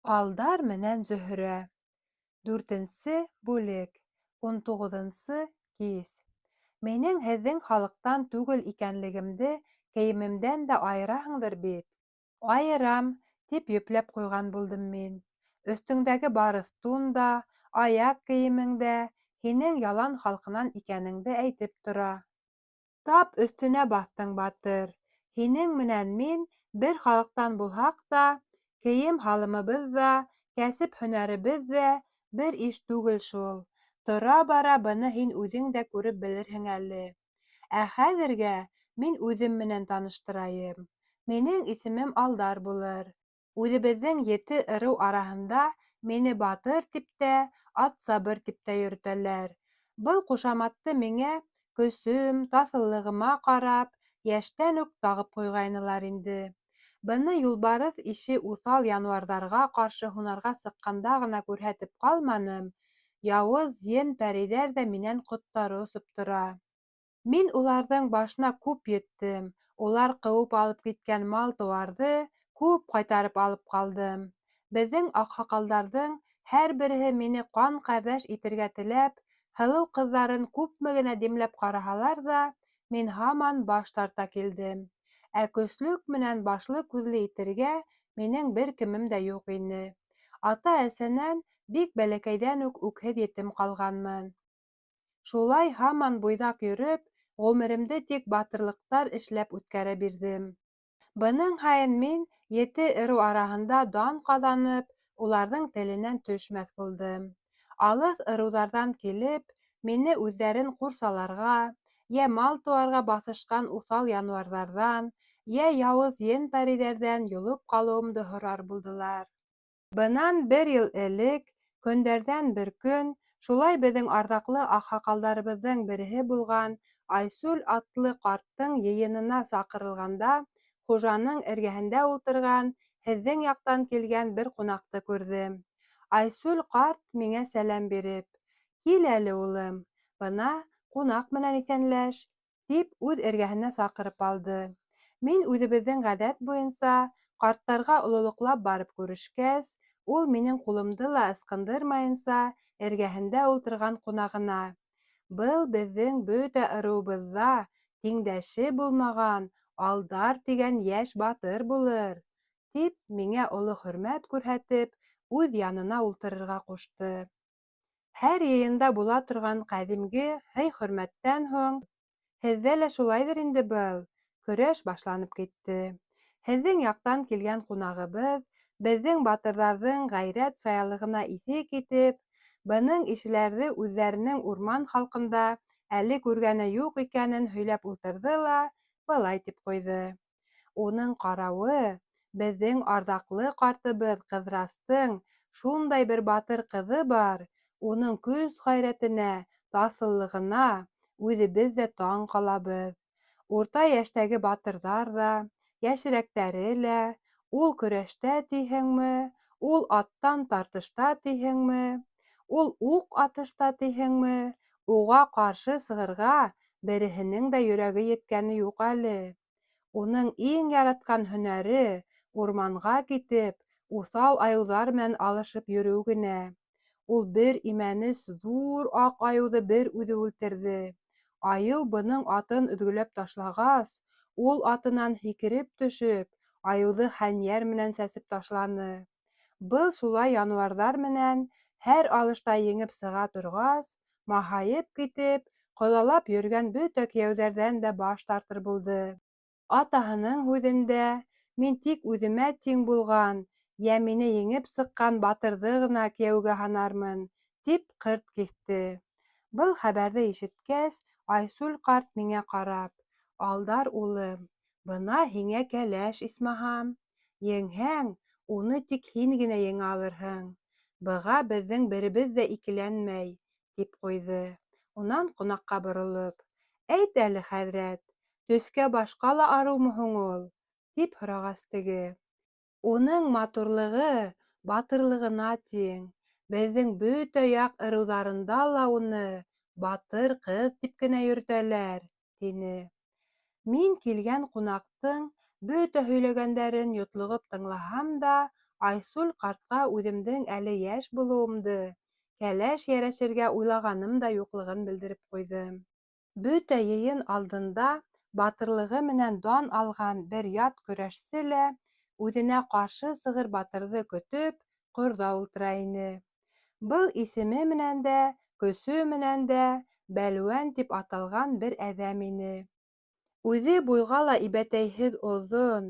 Алдар менән Зөһрә. Дүртенсе бүлек. 19-нсы кис. Минең һеҙҙең халыҡтан түгел икәнлегемде кейемемдән дә айыраһыңдыр бит? Айырам, тип йөпләп ҡуйған булдым мин. Өҫтөңдәге барыҫ тун да, аяҡ кейемең дә һинең ялан халҡынан икәнеңде әйтеп тора. Тап өҫтөнә баҫтың, батыр. Һинең менән мин бер халыҡтан булһаҡ та, кейем-һалымыбыҙ ҙа, кәсеп-һөнәребеҙ ҙә бер иш түгел шул. Тора-бара быны һин үҙең дә күреп белерһең әле. Ә хәҙергә мин үҙем менән таныштырайым. Минең исемем Алдар булыр. Үҙебеҙҙең ете ырыу араһында мине батыр тип тә, атсабыр тип тә йөрөтәләр. Был ҡушаматты миңә көсөм, таҫыллығыма ҡарап, йәштән үк тағып ҡуйғайнылар инде. Быны юлбарыҫ ише уҫал януарҙарға ҡаршы һунарға сыҡҡанда ғына күрһәтеп ҡалманым, яуыз ен-пәрейҙәр ҙә минән ҡоттары осоп тора. Мин уларҙың башына күп еттем, улар ҡыуып алып киткән мал-тыуарҙы күп ҡайтарып алып ҡалдым. Беҙҙең аҡһаҡалдарҙың һәр береһе мине ҡан-ҡәрҙәш итергә теләп, һылыу ҡыҙҙарын күпме генә димләп ҡараһалар ҙа, мин һаман баш тарта килдем. Ә көслөк менән башлы-күҙле итергә минең бер кемем дә юҡ ине. Ата-әсәнән бик бәләкәйҙән үк үкһеҙ етем ҡалғанмын. Шулай һаман буйҙаҡ йөрөп, ғүмеремде тик батырлыҡтар эшләп үткәрә бирҙем. Бының һайын мин ете ырыу араһында дан ҡаҙанып, уларҙың теленән төшмәҫ булдым. Алыҫ ырыуҙарҙан килеп, мине үҙҙәрен ҡурсаларға, йә мал-тыуарға баҫышҡан уҫал януарҙарҙан, йә яуыз ен-пәрейҙәрҙән йолоп ҡалыуымды һорар булдылар. Бынан бер йыл элек, көндәрҙән бер көн, шулай беҙҙең арҙаҡлы аҡһаҡалдарыбыҙҙың береһе булған Айсүл атлы ҡарттың йыйынына саҡырылғанда хужаның эргәһендә ултырған һеҙҙең яҡтан килгән бер ҡунаҡты күрҙем. Айсүл ҡарт миңә сәләм биреп, Кил әле, улым, бына ҡунаҡ менән иҫәнләш, тип үҙ эргәһенә саҡырып алды. Мин үҙебеҙҙең ғәҙәт буйынса ҡарттарға ололоҡлап барып күрешкәс, ул минең ҡулымды ла ысҡындырмайынса эргәһендә ултырған ҡунағына: Был беҙҙең бөтә ырыуыбыҙҙа тиңдәше булмаған Алдар тигән йәш батыр булыр, тип миңә оло хөрмәт күрһәтеп, үҙ янына ултырырға ҡушты. Һәр йыйында була торған ҡәҙимге һый-хөрмәттән һуң, һеҙҙә лә шулайҙыр инде был, көрәш башланып китте. Һеҙҙең яҡтан килгән ҡунағыбыҙ беҙҙең батырҙарҙың ғәйрәт-саялығына иҫе китеп, бының ишеләрҙе үҙҙәренең урман халҡында әле күргәне юҡ икәнен һөйләп ултырҙы ла былай тип ҡуйҙы. Уның ҡарауы, беҙҙең арҙаҡлы ҡартыбыҙ Ҡыҙырастың шундай бер батыр ҡыҙы бар, уның көс-ғәйрәтенә, таҫыллығына үҙебеҙ ҙә таң ҡалабыҙ. Урта йәштәге батырҙар ҙа, йәшерәктәре лә, ул көрәштә тиһеңме, ул аттан тартышта тиһеңме, ул уҡ атышта тиһеңме, уға ҡаршы сығырға береһенең дә йөрәге еткәне юҡ әле. Уның иң яратҡан һөнәре урманға китеп, уҫал айыуҙар менән алышып йөрөү генә. Ул бер имәнес ҙур аҡ айыуҙы бер үҙе үлтерҙе. Айыу бының атын өҙгөләп ташлағас, ул атынан һикереп төшөп, айыуҙы хәнйәр менән сәсеп ташланы. Был шулай януарҙар менән һәр алышта еңеп сыға торғас, маһайып китеп, ҡолалап йөрөгән бөтә кейәүҙәрҙән дә баш тартыр булды. Атаһының һүҙендә, Мин тик үҙемә тиң булған, йә мине еңеп сыҡҡан батырҙы ғына кейәүгә һанармын, тип ҡырт киҫте. Был хәбәрҙе ишеткәс, Айсүл ҡарт миңә ҡарап, Алдар улым, бына һиңә кәләш, исмаһам. Еңһәң, уны тик һин генә еңә алырһың. Быға беҙҙең беребеҙ ҙә икеләнмәй, тип ҡуйҙы. Унан ҡунаҡҡа боролоп, Әйт әле, хәҙрәт, төҫкә-башҡа ла арыумы һуң ул? тип һорағас, теге. Уның матурлығы батырлығына тиң. Беҙҙең бөтә яҡ ырыуҙарында ла уны батыр ҡыҙ тип кенә йөрөтәләр, тине. Мин килгән ҡунаҡтың бөтә һөйләгәндәрен йотлоғоп тыңлаһам да, Айсүл ҡартҡа үҙемдең әле йәш булыуымды, кәләш йәрәшергә уйлағаным да юҡлығын белдереп ҡуйҙым. Бөтә йыйын алдында батырлығы менән дан алған бер ят көрәшсе лә, үҙенә ҡаршы сығыр батырҙы көтөп, ҡорҙа ултыра ине. Был исеме менән дә, көсө менән дә Бәлүән тип аталған бер әҙәм ине. Үҙе буйға ла ибәтәйһеҙ оҙон,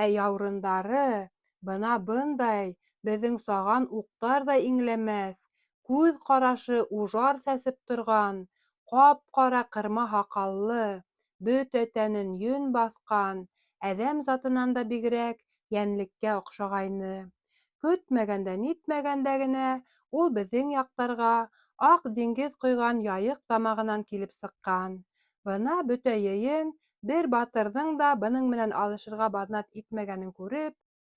ә яурындары бына бындай, беҙҙең саған уҡтар ҙа иңләмәҫ, күҙ ҡарашы ужар сәсеп торған, ҡап-ҡара ҡырма һаҡаллы, бөтә тәнен йөн баҫҡан, әҙәм затынан да бигерәк йәнлеккә оҡшағайны. Көтмәгәндә-нитмәгәндә генә ул беҙҙең яҡтарға Аҡ диңгеҙ ҡойған Яйыҡ тамағынан килеп сыҡҡан. Бына бөтә йыйын бер батырҙың да бының менән алышырға баҙнат итмәгәнен күреп,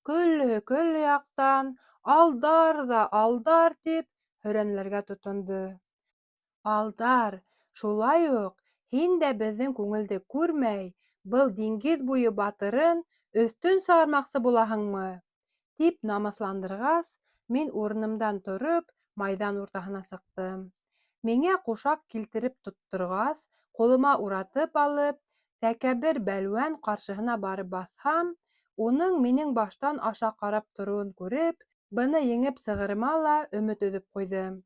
көллөһө көллө яҡтан Алдар ҙа Алдар тип һөрәнләргә тотондо. Алдар, шулай уҡ һин дә беҙҙең күңелде күрмәй, был диңгеҙ буйы батырын өҫтөн сығармаҡсы булаһыңмы? Тип намыҫландырғас, мин урынымдан тороп, майҙан уртаһына сыҡтым. Миңә ҡушаҡ килтереп тотторғас, ҡулыма уратып алып, тәкәббер Бәлүән ҡаршыһына барып баҫһам, уның минең баштан аша ҡарап тороуын күреп, быны еңеп сығырыма ла өмөт өҙөп ҡуйҙым.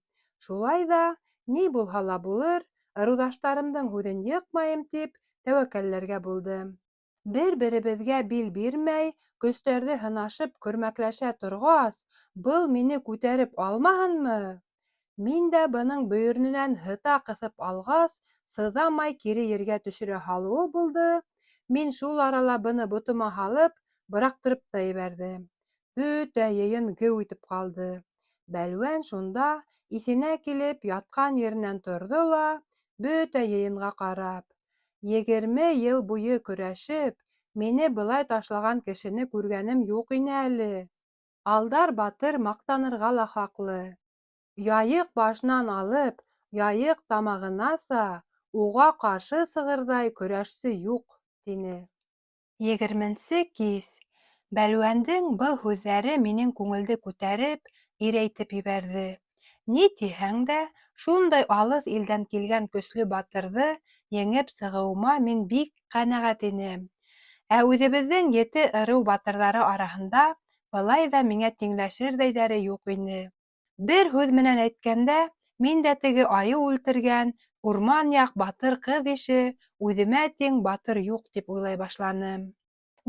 Шулай ҙа, ни булһа ла булыр, ырыуҙаштарымдың һүҙен йыҡмайым тип, тәүәккәлләргә булдым. Бер-беребеҙгә бил бирмәй, көстәрҙе һынашып көрмәкләшә торғас, был мине күтәреп алмаһынмы? Мин дә бының бөйөрөнән һыта ҡыҫып алғас, сыҙамай кире ергә төшөрә һалыуы булды, мин шул арала быны ботома һалып, быраҡтырып та ебәрҙем. Бөтә йыйын геү итеп ҡалды. Бәлүән шунда, иҫенә килеп, ятҡан еренән торҙо ла, бөтә йыйынға ҡарап: Егерме йыл буйы көрәшеп, мине былай ташлаған кешене күргәнем юҡ ине әле. Алдар батыр маҡтанырға ла хаҡлы. Яйыҡ башынан алып, Яйыҡ тамағынаса уға ҡаршы сығырҙай көрәшсе юҡ, тине. Егерменсе кис. Бәлүәндең был һүҙҙәре минең күңелде күтәреп, ирәйтеп ебәрҙе. Ни тиһәң дә, шундай алыҫ илдән килгән көслө батырҙы еңеп сығыуыма мин бик ҡәнәғәт инем. Ә үҙебеҙҙең ете ырыу батырҙары араһында былай ҙа миңә тиңләшерҙәйҙәре юҡ ине. Бер һүҙ менән әйткәндә, мин дә теге айыу үлтергән урман яҡ батыр ҡыҙ ише үҙемә тиң батыр юҡ тип уйлай башланым.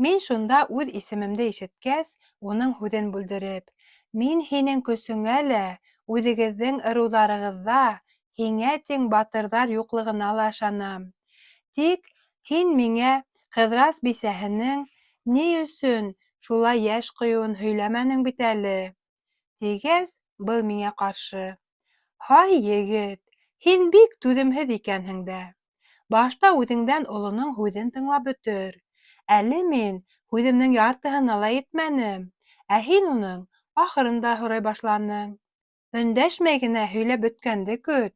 Мин шунда үҙ исемемде ишеткәс, уның һүҙен бүлдереп: Мин һинең көсөңә лә, үҙегеҙҙең ырыуҙарығыҙҙа һиңә тиң батырҙар юҡлығына ла ышанам. Тик һин миңә Ҡыҙырас бисәһенең ни өсөн шулай йәш ҡойоуын һөйләмәнең бит әле? Тигәс, был миңә ҡаршы: Һай, егет, һин бик түҙемһеҙ икәнһең дә. Башта үҙеңдән олоноң һүҙен тыңлап бөтөр. Әле мин һүҙемдең яртыһына ла етмәнем, ә һин уның ахырын да һорай башланың. Өндәшмәй генә һөйләп бөткәнде көт.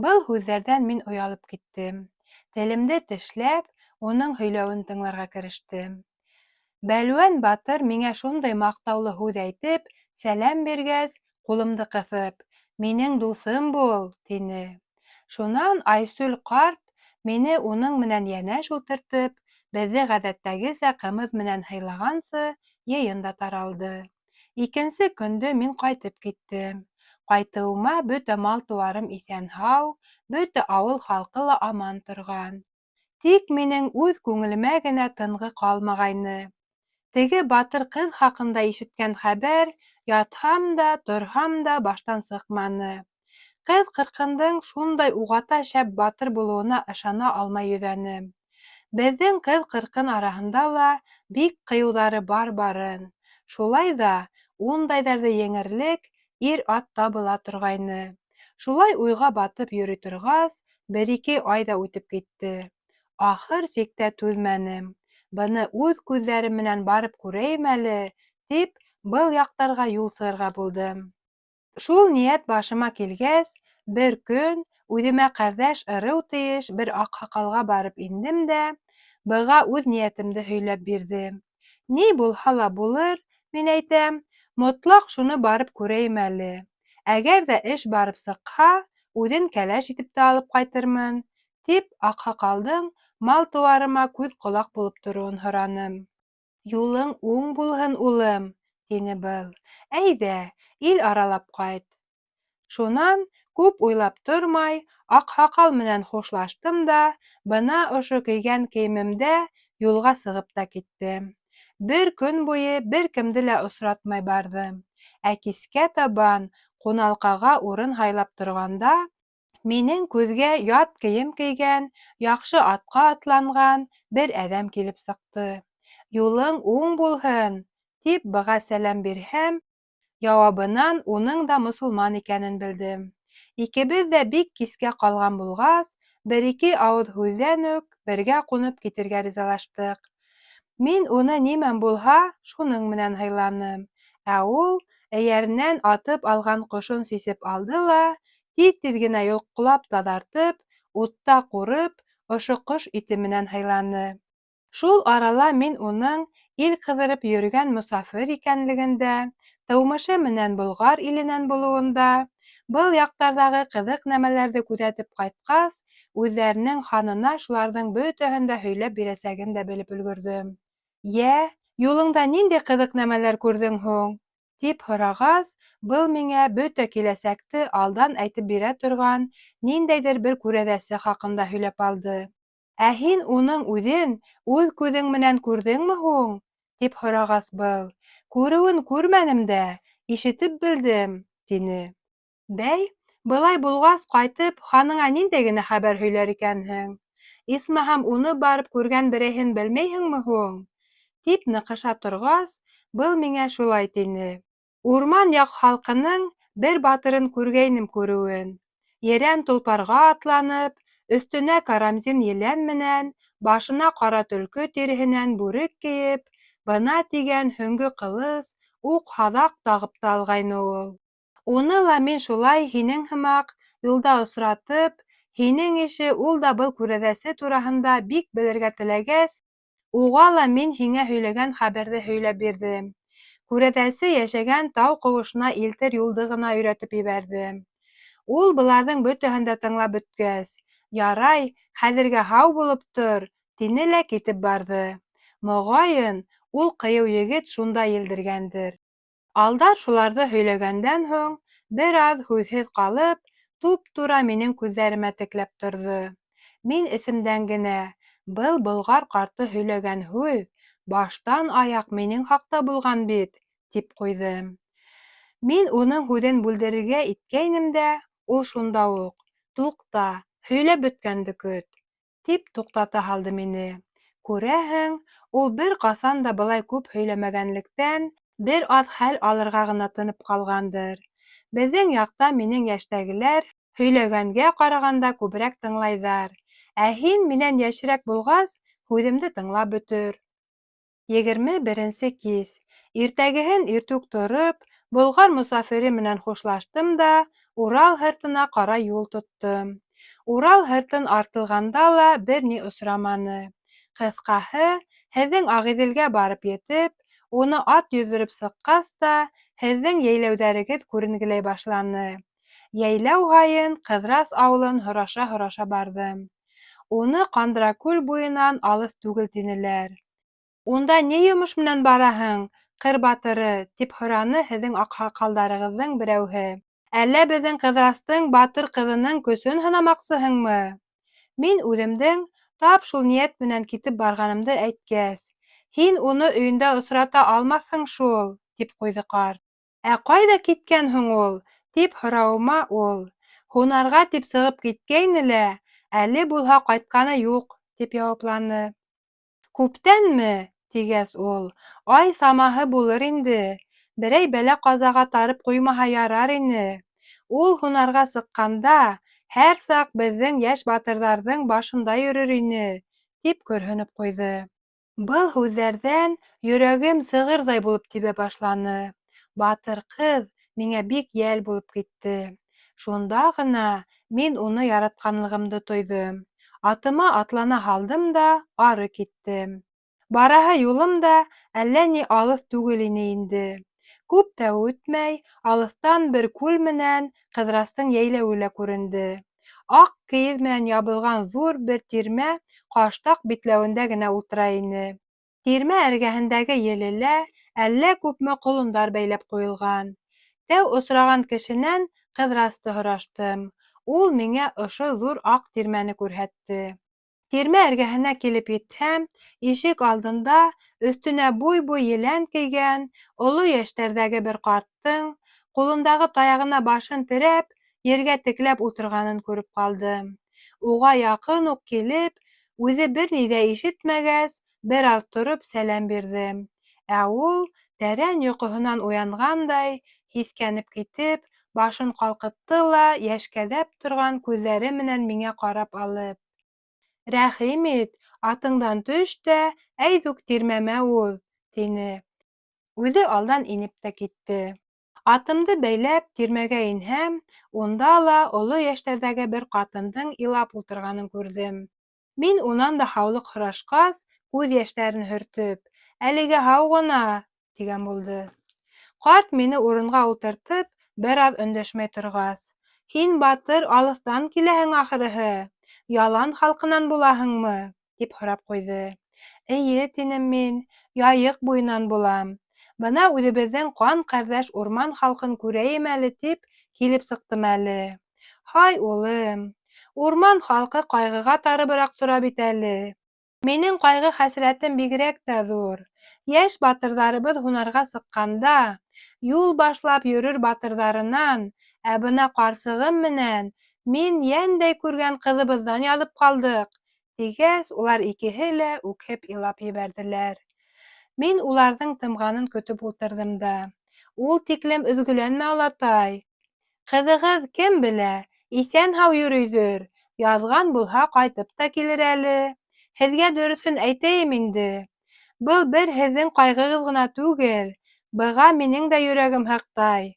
Был һүҙҙәрҙән мин оялып киттем. Телемде тешләп, уның һөйләүен тыңларға керештем. Бәлүән батыр миңә шундай маҡтаулы һүҙ әйтеп, сәләм биргәс, ҡулымды ҡыҫып: Минең дуҫым бул, тине. Шунан Айсүл ҡарт мине уның менән йәнәш ултыртып, беҙҙе ғәҙәттәгесә ҡымыҙ менән һыйлағансы, йыйын да таралды. Икенсе көндө мин ҡайтып киттем. Ҡайтыуыма бөтә мал-тыуарым иҫән-һау, бөтә ауыл халҡы ла аман торған. Тик минең үҙ күңелемә генә тынғы ҡалмағайны. Теге батыр ҡыҙ хаҡында ишеткән хәбәр ятһам да, торһам да баштан сыҡманы. Ҡыҙ-ҡырҡындың шундай уғата шәп батыр булыуына ышана алмай йөҙәнем. Беҙҙең ҡыҙ-ҡырҡын араһында ла бик ҡыйыуҙары бар барын. Шулай ҙа ундайҙарҙы еңерлек ир-ат табыла торғайны. Шулай уйға батып йөрөй торғас, бер-ике ай ҙа үтеп китте. Ахыр сиктә түҙмәнем, быны үҙ күҙҙәрем менән барып күрәйем әле, тип, был яҡтарға юл сығырға булдым. Шул ниәт башыма килгәс, бер көн үҙемә ҡәрҙәш ырыу тейеш бер аҡһаҡалға барып индем дә, быға үҙ ниәтемде һөйләп бирҙем. Ни булһа ла булыр, мин әйтәм, Мотлаҡ шуны барып күрәйем әле. Әгәр ҙә эш барып сыҡһа, үҙен кәләш итеп тә алып ҡайтырмын, тип, аҡһаҡалдың мал-тыуарыма күҙ-ҡолаҡ булып тороуын һораным. Юлың уң булһын, улым, тине был. Әйҙә, ил аралап ҡайт. Шунан, күп уйлап тормай, аҡһаҡал менән хушлаштым да, бына ошо кейгән кейемемдә юлға сығып та киттем. Бер көн буйы бер кемде лә осратмай барҙым. Ә кискә табан, ҡуналҡаға урын һайлап торғанда, минең күҙгә ят кейем кейгән, яҡшы атҡа атланған бер әҙәм килеп сыҡты. Юлың уң булһын, тип быға сәләм бирһәм, Яуабынан уның да мосолман икәнен белдем. Икебеҙ ҙә бик кискә ҡалған булғас, бер-ике ауыҙ һүҙҙән үк бергә ҡунып китергә ризалаштыҡ. Мин уны нимәм булһа, шуның менән һыйланым. Ә ул эйәренән атып алған ҡошон сисеп алды ла, тиҙ-тиҙ генә йолҡҡолап таҙартып, утта ҡурып, ошо ҡош ите менән һыйланы. Шул арала мин уның ил ҡыҙырып йөрөгән мосафир икәнлеген дә, тыумышы менән Болғар иленән булыуын да, был яҡтарҙағы ҡыҙыҡ нәмәләрҙе күҙәтеп ҡайтҡас, үҙҙәренең ханына шуларҙың бөтәһен дә һөйләп бирәсәген дә белеп өлгөрҙөм. Йә, юлыңда ниндәй ҡыҙыҡ нәмәләр күрҙең һуң? тип һорағас, был миңә бөтә киләсәкте алдан әйтеп бирә торған ниндәйҙер бер күрәҙәсе хаҡында һөйләп алды. Ә һин уның үҙен үҙ күҙең менән күрҙеңме һуң? тип һорағас, был, Күреүен күрмәнем дә, ишетеп белдем, тине. Бәй, былай булғас, ҡайтып, ханыңа ниндәй генә хәбәр һөйләр икәнһең? Исмаһам, уны барып күргән берәйһен белмәйһеңме һуң? тип ныҡыша торғас, был миңә шулай тине. Урман яҡ халҡының бер батырын күргәйнем күреүен. Ерән толпарға атланып, өҫтөнә карамзин елән менән, башына ҡара төлкө тиреһенән бүрек кейеп, бына тигән һөңгө-ҡылыс, уҡ-һаҙаҡ тағып та алғайны ул. Уны ла мин шулай һинең һымаҡ юлда осратып, һинең ише ул да был күрәҙәсе тураһында бик белергә теләгәс, Уға ла мин һиңә һөйләгән хәбәрҙе һөйләп бирҙем. Күрәҙәсе йәшәгән тау ҡыуышына илтер юлды ғына өйрәтеп ебәрҙем. Ул быларҙың бөтәһен дә тыңлап бөткәс, Ярай, хәҙергә һау булып тор, тине лә китеп барҙы. Моғайын, ул ҡыйыу егет шунда елдергәндер. Алдар шуларҙы һөйләгәндән һуң, бер аҙ һүҙһеҙ ҡалып, туп-тура минең күҙҙәремә текләп торҙо. Мин эсемдән генә, был болғар ҡарты һөйләгән һүҙ баштан аяҡ минең хаҡта булған бит, тип ҡуйҙым. Мин уның һүҙен бүлдерергә иткәйнем дә, ул шунда уҡ, Туҡта, һөйләп бөткәнде көт! Тип туҡтата һалды мине. Күрәһең, ул бер ҡасан да былай күп һөйләмәгәнлектән, бер аҙ хәл алырға ғына тынып ҡалғандыр. Беҙҙең яҡта минең йәштәгеләр һөйләгәнгә ҡарағанда күберәк тыңлайҙар. Ә һин минән йәшерәк булғас, һүҙемде тыңлап бөтөр. 21-нсе кис. Иртәгеһен иртүк тороп, Болғар мосафире менән хушлаштым да Урал һыртына ҡарай юл тоттом. Урал һыртын артылғанда ла бер ни осраманы. Ҡыҫҡаһы, һеҙҙең Ағиҙелгә барып етеп, уны ат йөҙҙөрөп сыҡҡас та, һеҙҙең йәйләүҙәрегеҙ күренгеләй башланы. Йәйләү һайын Ҡыҙырас ауылын һораша-һораша барҙым. Уны Ҡандракүл буйынан алыҫ түгел тинеләр. Унда ни йомош менән бараһың, ҡыр батыры? тип һораны һеҙҙең аҡһаҡалдарығыҙҙың берәүһе. Әллә беҙҙең Ҡыҙырастың батыр ҡыҙының көсөн һынамаҡсыһыңмы? Мин үҙемдең тап шул ниәт менән китеп барғанымды әйткәс, Һин уны өйөндә осрата алмаҫһың шул, тип ҡуйҙы ҡарт. Ә ҡайҙа киткән һуң ул? тип һорауыма ул, Һунарға тип сығып киткәйне лә, әле булһа ҡайтҡаны юҡ, тип яуапланы. Күптәнме? тигәс, ул, Ай самаһы булыр инде. Берәй бәлә-ҡазаға тарып ҡуймаһа ярар ине. Ул һунарға сыҡҡанда һәр саҡ беҙҙең йәш батырҙарҙың башында йөрөр ине, тип көрһөнөп ҡуйҙы. Был һүҙҙәрҙән йөрәгем сығырҙай булып тибә башланы. Батыр ҡыҙ миңә бик йәл булып китте. Шунда ғына мин уны яратҡанлығымды тойҙом. Атыма атлана һалдым да ары киттем. Бараһы юлым да әллә ни алыҫ түгел ине инде. Күп тә үтмәй, алыҫтан бер күл менән Ҡыҙырастың йәйләүе лә күренде. Аҡ кейеҙ менән ябылған ҙур бер тирмә ҡаштаҡ битләүендә генә ултыра ине. Тирмә эргәһендәге елелә әллә күпме ҡолондар бәйләп ҡуйылған. Тәү осраған кешенән Ҡыҙырасты һораштым. Ул миңә ошо ҙур аҡ тирмәне күрһәтте. Тирмә эргәһенә килеп етһәм, ишек алдында өҫтөнә буй-буй елән кейгән оло йәштәрҙәге бер ҡарттың, ҡулындағы таяғына башын терәп, ергә текләп ултырғанын күреп ҡалдым. Уға яҡын уҡ килеп, үҙе бер ни ҙә ишетмәгәс, бер аҙ тороп сәләм бирҙем. Ә ул, тәрән йоҡоһонан уянғандай, һиҫкәнеп китеп, башын ҡалҡытты ла йәшкәҙәп торған күҙҙәре менән миңә ҡарап алып: "Рәхим ит, атыңдан төш тә, әйҙүк тирмәмә уҙ", — тине. Үҙе алдан инеп тә китте. Атымды бәйләп, тирмәгә инһәм, унда ла оло йәштәрҙәге бер ҡатындың илап ултырғанын күрҙем. Мин унан да һаулыҡ һорашҡас, күҙ йәштәрен һөртөп: "Әлегә һау ғына", — тигән булды. Ҡарт мине урынға ултыртып, бер аҙ өндәшмәй торғас: "Һин, батыр, алыҫтан киләһең ахырыһы, ялан халҡынан булаһыңмы?" — тип һорап ҡуйҙы. "Эйе, — тинем мин, — Яйыҡ буйынан булам. Бына үҙебеҙҙең ҡан-ҡәрҙәш урман халҡын күрәйем әле тип килеп сыҡтым әле. Һай, улым, урман халҡы ҡайғыға тарыбыраҡ тора бит әле. Минең ҡайғы-хәсрәтем бигерәк тә ҙур. Йәш батырҙарыбыҙ һунарға сыҡҡанда, юл башлап йөрөр батырҙарынан, ә бына ҡарсығым менән мин йәндәй күргән ҡыҙыбыҙҙан яҙып ҡалдыҡ, тигәс, улар икеһе лә үкһеп илап ебәрҙеләр. Мин уларҙың тымғанын көтөп ултырҙым да: "Ул тиклем өҙгөләнмә, олатай. Ҡыҙығыҙ, кем белә, иҫән-һау йөрөйҙөр, яҙған булһа, ҡайтып та килер әле. Һеҙгә дөрөҫөн әйтәйем инде. Был бер һеҙҙең ҡайғығыҙ ғына түгел, быға минең дә йөрәгем һыҡтай.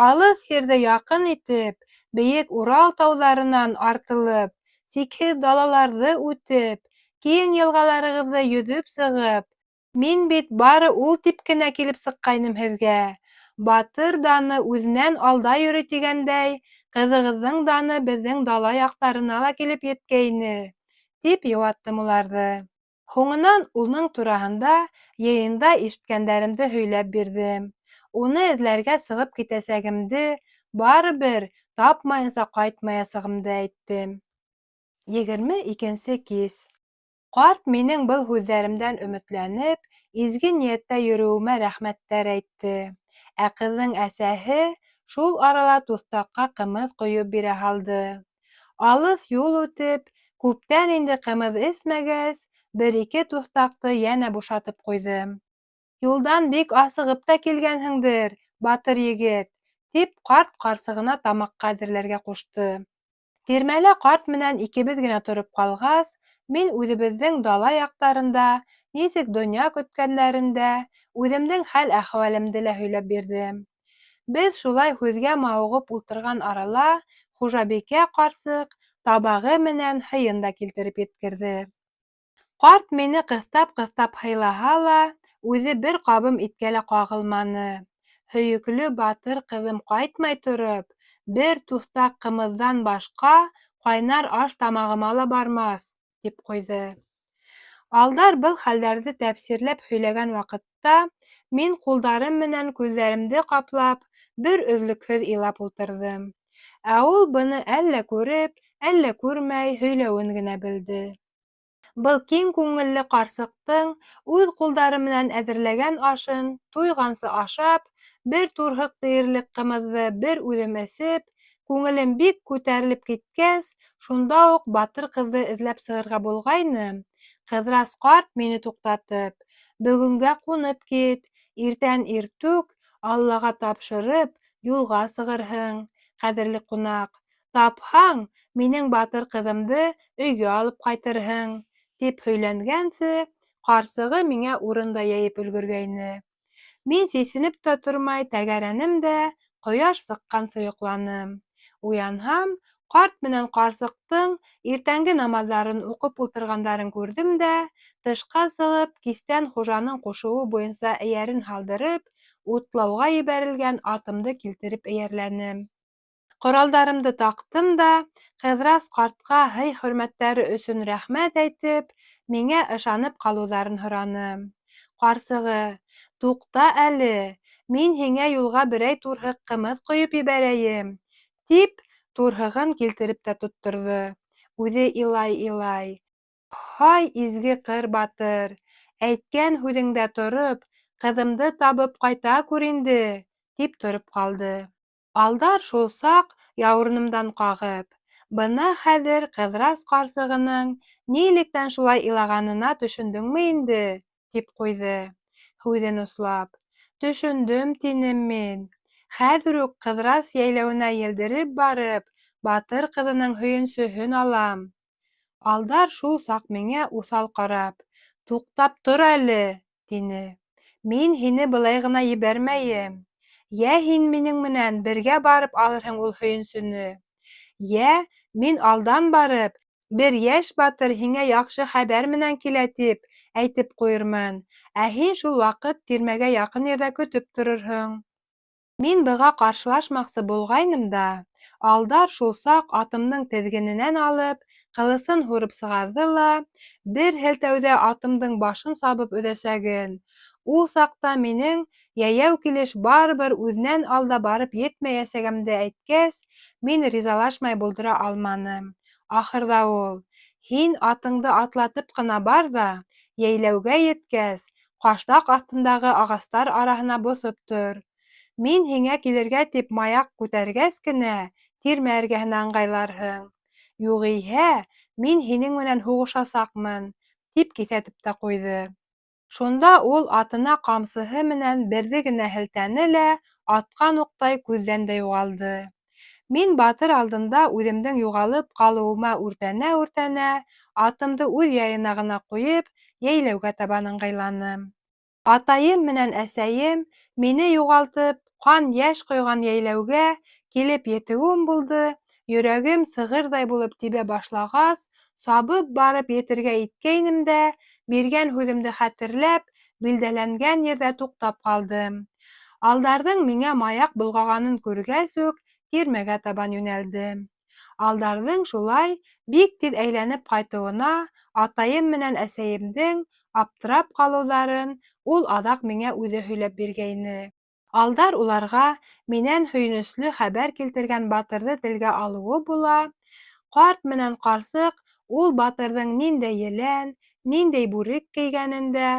Алыҫ ерҙе яҡын итеп, бейек Урал тауҙарынан артылып, сикһеҙ далаларҙы үтеп, киң йылғаларығыҙҙы йөҙөп сығып, мин бит бары ул тип кенә килеп сыҡҡайным һеҙгә. Батыр даны үҙенән алда йөрөй тигәндәй, ҡыҙығыҙҙың даны беҙҙең дала яҡтарына ла килеп еткәйне, тип йыуаттым уларҙы. Һуңынан уның тураһында йыйында ишеткәндәремде һөйләп бирҙем. Уны эҙләргә сығып китәсәгемде, барыбер тапмайынса ҡайтмаясағымды әйттем. 22-нсе кис. Ҡарт минең был һүҙҙәремдән өмөтләнеп, изге ниәттә йөрөүемә рәхмәттәр әйтте. Ә ҡыҙҙың әсәһе шул арала туҫтаҡҡа ҡымыҙ ҡойоп бирә һалды. Алыҫ юл үтеп, күптән инде ҡымыҙ эсмәгәс, бер-ике туҫтаҡты йәнә бушатып ҡуйҙым. Юлдан бик асығып та килгәнһеңдер, батыр егет, тип ҡарт ҡарсығына тамаҡҡа әҙерләргә ҡушты. Тирмәлә ҡарт менән икебеҙ генә тороп ҡалғас, мин үҙебеҙҙең дала яҡтарында нисек донъя көткәндәрен дә, үҙемдең хәл-әхүәлемде лә һөйләп бирҙем. Беҙ шулай һүҙгә мауығып ултырған арала хужабикә ҡарсыҡ табағы менән һыйын да килтереп еткерҙе. Ҡарт мине ҡыҫтап-ҡыҫтап һыйлаһа ла, үҙе бер ҡабым иткә лә ҡағылманы. Һөйөклө батыр ҡыҙым ҡайтмай тороп, бер туҫтаҡ ҡымыҙҙан башҡа ҡайнар аш тамағыма ла бармаҫ, тип ҡуйҙы. Алдар был хәлдәрҙе тәфсирләп һөйләгән ваҡытта мин ҡулдарым менән күҙҙәремде ҡаплап, бер өҙлөкһөҙ илап ултырҙым. Ә ул быны әллә күреп, әллә күрмәй һөйләүен генә белде. Был киң күңелле ҡарсыҡтың үҙ ҡулдары менән әҙерләгән ашын туйғансы ашап, бер турһыҡ тиерлек ҡымыҙҙы бер үҙем эсеп, күңелем бик күтәрелеп киткәс, шунда уҡ батыр ҡыҙҙы эҙләп сығырға булғайным, Ҡыҙырас ҡарт мине туҡтатып: "Бөгөнгә ҡунып кит, иртән иртүк, Аллаға тапшырып, юлға сығырһың, ҡәҙерле ҡунаҡ. Тапһаң, минең батыр ҡыҙымды өйгә алып ҡайтырһың", тип һөйләнгәнсе, ҡарсығы миңә урын да йәйеп өлгөргәйне. Мин сисенеп тә тормай тәгәрәнем дә ҡояш сыҡҡансы йоҡланым. Уянһам, ҡарт менән ҡарсыҡтың иртәнге намаҙҙарын уҡып ултырғандарын күрҙем дә, тышҡа сығып, кистән хужаның ҡушыуы буйынса эйәрен һалдырып, утлауға ебәрелгән атымды килтереп эйәрләнем. Ҡоралдарымды таҡтым да, Ҡыҙырас ҡартҡа һый-хөрмәттәре өсөн рәхмәт әйтеп, миңә ышанып ҡалыуҙарын һораным. Ҡарсығы: "Туҡта әле, мин һиңә юлға берәй турһыҡ ҡымыҙ ҡойоп ебәрәйем", — тип, турһығын килтереп тә тотторҙо. Үҙе илай-илай: "Һай, изге ҡыр батыр, әйткән һүҙеңдә тороп, ҡыҙымды табып ҡайта күр инде", — тип тороп ҡалды. Алдар шул саҡ яурынымдан ҡағып: "Бына хәҙер Ҡыҙырас ҡарсығының нилектән шулай илағанына төшөндөңмө инде?" — тип ҡуйҙы, һүҙен ослап. "Төшөндөм", — тинем мин. "Хәҙер үк Ҡыҙырас йәйләүенә елдереп барып, батыр ҡыҙының һөйөнсөһөн алам". Алдар шул саҡ миңә уҫал ҡарап: "Туҡтап тор әле", — тине. "Мин һине былай ғына ебәрмәйем. Йә һин минең менән бергә барып алырһың ул һөйөнсөнө, йә мин алдан барып, бер йәш батыр һиңә яҡшы хәбәр менән килә тип әйтеп ҡуйырмын, ә һин шул ваҡыт тирмәгә яҡын ерҙә көтөп торорһоң". Мин быға ҡаршылашмаҡсы булғайным да, Алдар шул саҡ атымдың теҙгененән алып, ҡылысын һурып сығарҙы ла, бер һелтәүҙә атымдың башын сабып өҙәсәген, ул саҡта минең йәйәү килеш барыбер үҙенән алда барып етмәйәсәгемде әйткәс, мин ризалашмай булдыра алманым. Ахырҙа ул: "Һин атыңды атлатып ҡына бар ҙа, йәйләүгә еткәс, ҡаштаҡ аҫтындағы ағастар араһына боҫоп тор. Мин һиңә килергә тип маяҡ күтәргәс кенә тирмә эргәһенә ыңғайларһың. Юғиһә, мин һинең менән һуғышасаҡмын", — тип киҫәтеп тә ҡуйҙы. Шунда ул атына ҡамсыһы менән берҙе генә һелтәне лә атҡан уҡтай күҙҙән дә юғалды. Мин батыр алдында үҙемдең юғалып ҡалыуыма үртәнә-үртәнә, атымды үҙ яйына ғына ҡуйып, йәйләүгә табан ыңғайланым. Атайым менән әсәйем мине юғалтып, ҡан-йәш ҡойған йәйләүгә килеп етеүем булды, йөрәгем сығырҙай булып тибә башлағас, сабып барып етергә иткәйнем дә, биргән һүҙемде хәтерләп, билдәләнгән ерҙә туҡтап ҡалдым. Алдарҙың миңә маяҡ болғағанын күргәс үк, тирмәгә табан йүнәлдем. Алдарҙың шулай бик тиҙ әйләнеп ҡайтыуына атайым менән әсәйемдең аптырап ҡалыуҙарын ул аҙаҡ миңә үҙе һөйләп биргәйне. Алдар уларға минән һөйөнөслө хәбәр килтергән батырҙы телгә алыуы була, ҡарт менән ҡарсыҡ ул батырҙың ниндәй елән, ниндәй бүрек кейгәнен дә,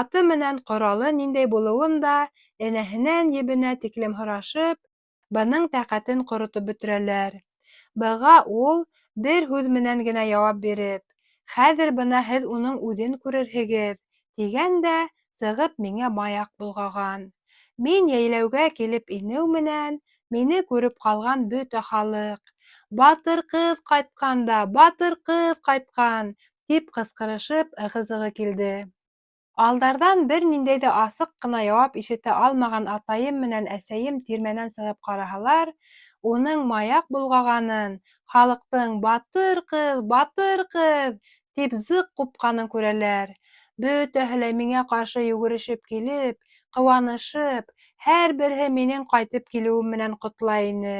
аты менән ҡоралы ниндәй булыуын да энәһенән ебенә тиклем һорашып, бының тәҡәтен ҡоротоп бөтөрәләр. Быға ул бер һүҙ менән генә яуап биреп: "Хәҙер бына һеҙ уның үҙен күрерһегеҙ", тигән дә сығып миңә маяҡ болғаған. Мин йәйләүгә килеп инеү менән мине күреп ҡалған бөтә халыҡ: "Батыр ҡыҙ ҡайтҡан да, батыр ҡыҙ ҡайтҡан!" тип ҡысҡырышып ығы-зығы килде. Алдарҙан бер ниндәй ҙә асыҡ ҡына яуап ишетә алмаған атайым менән әсәйем тирмәнән сығып ҡараһалар, уның маяҡ болғағанын, халыҡтың "Батыр ҡыҙ, батыр ҡыҙ!" тип зыҡ ҡупҡанын күрәләр. Бөтәһе лә миңә ҡаршы йүгерешеп килеп, ҡыуанышып, һәр береһе минең ҡайтып килеүем менән ҡотлай ине.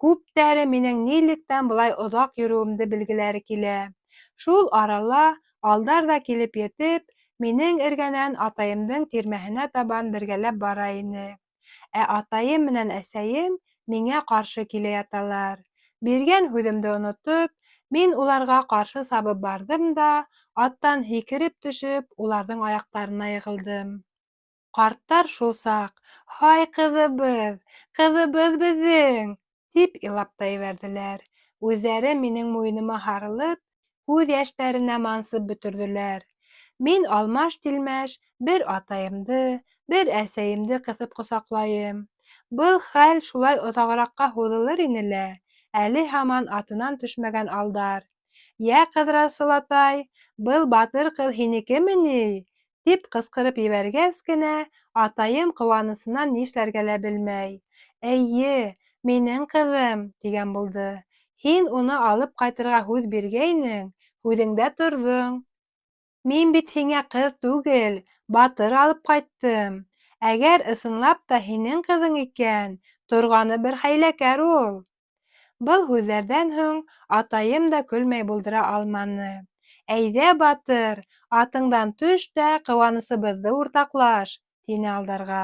Күптәре минең нилектән былай оҙаҡ йөрөүемде белгеләре килә. Шул арала Алдар ҙа килеп етеп, минең эргәнән атайымдың тирмәһенә табан бергәләп бара ине. Ә атайым менән әсәйем миңә ҡаршы килә яталар. Биргән һүҙемде онотоп, мин уларға ҡаршы сабып барҙым да, аттан һикереп төшөп, уларҙың аяҡтарына йығылдым. Ҡарттар шул саҡ: "Һай, ҡыҙыбыҙ, ҡыҙыбыҙ беҙҙең!" тип илап та ебәрҙеләр. Үҙҙәре минең муйыныма һарылып, күҙ йәштәренә мансып бөтөрҙөләр. Мин алмаш-тилмәш бер атайымды, бер әсәйемде ҡыҫып ҡосаҡлайым. Был хәл шулай оҙағыраҡҡа һуҙылыр ине лә, әле һаман атынан төшмәгән Алдар: "Йә, Ҡыҙырас олатай, был батыр ҡыҙ һинекеме ни?" тип ҡысҡырып ебәргәс кенә, атайым ҡыуанысынан нишләргә лә белмәй: "Эйе, минең ҡыҙым", тигән булды. "Һин уны алып ҡайтырға һүҙ биргәйнең, һүҙеңдә торҙоң. Мин бит һиңә ҡыҙ түгел, батыр алып ҡайттым. Әгәр ысынлап та һинең ҡыҙың икән, торғаны бер хәйләкәр ул. Был һүҙҙәрҙән һуң атайым да көлмәй булдыра алманы. Әйҙә, батыр, атыңдан төш тә ҡыуанысыбыҙҙы уртаҡлаш, тине Алдарға.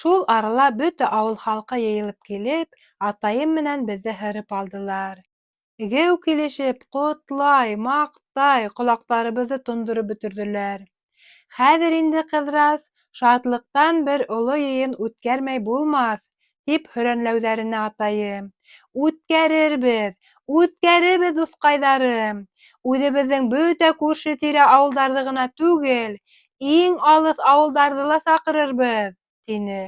Шул арала бөтә ауыл халҡы йыйылып килеп, атайым менән беҙҙе һырып алдылар. Геү килешеп, ҡотлай, маҡтай, ҡолаҡтарыбыҙҙы тондороп бөтөрҙөләр. Хәҙер инде, Ҡыҙырас, шатлыҡтан бер оло йыйын үткәрмәй булмаҫ, тип һөрәнләүҙәренә атайым: Үткәрербеҙ, үткәрербеҙ, дуҫҡайҙарым! Үҙебеҙҙең бөтә күрше-тирә ауылдарҙы ғына түгел, иң алыҫ ауылдарҙы ла саҡырырбыҙ, тине.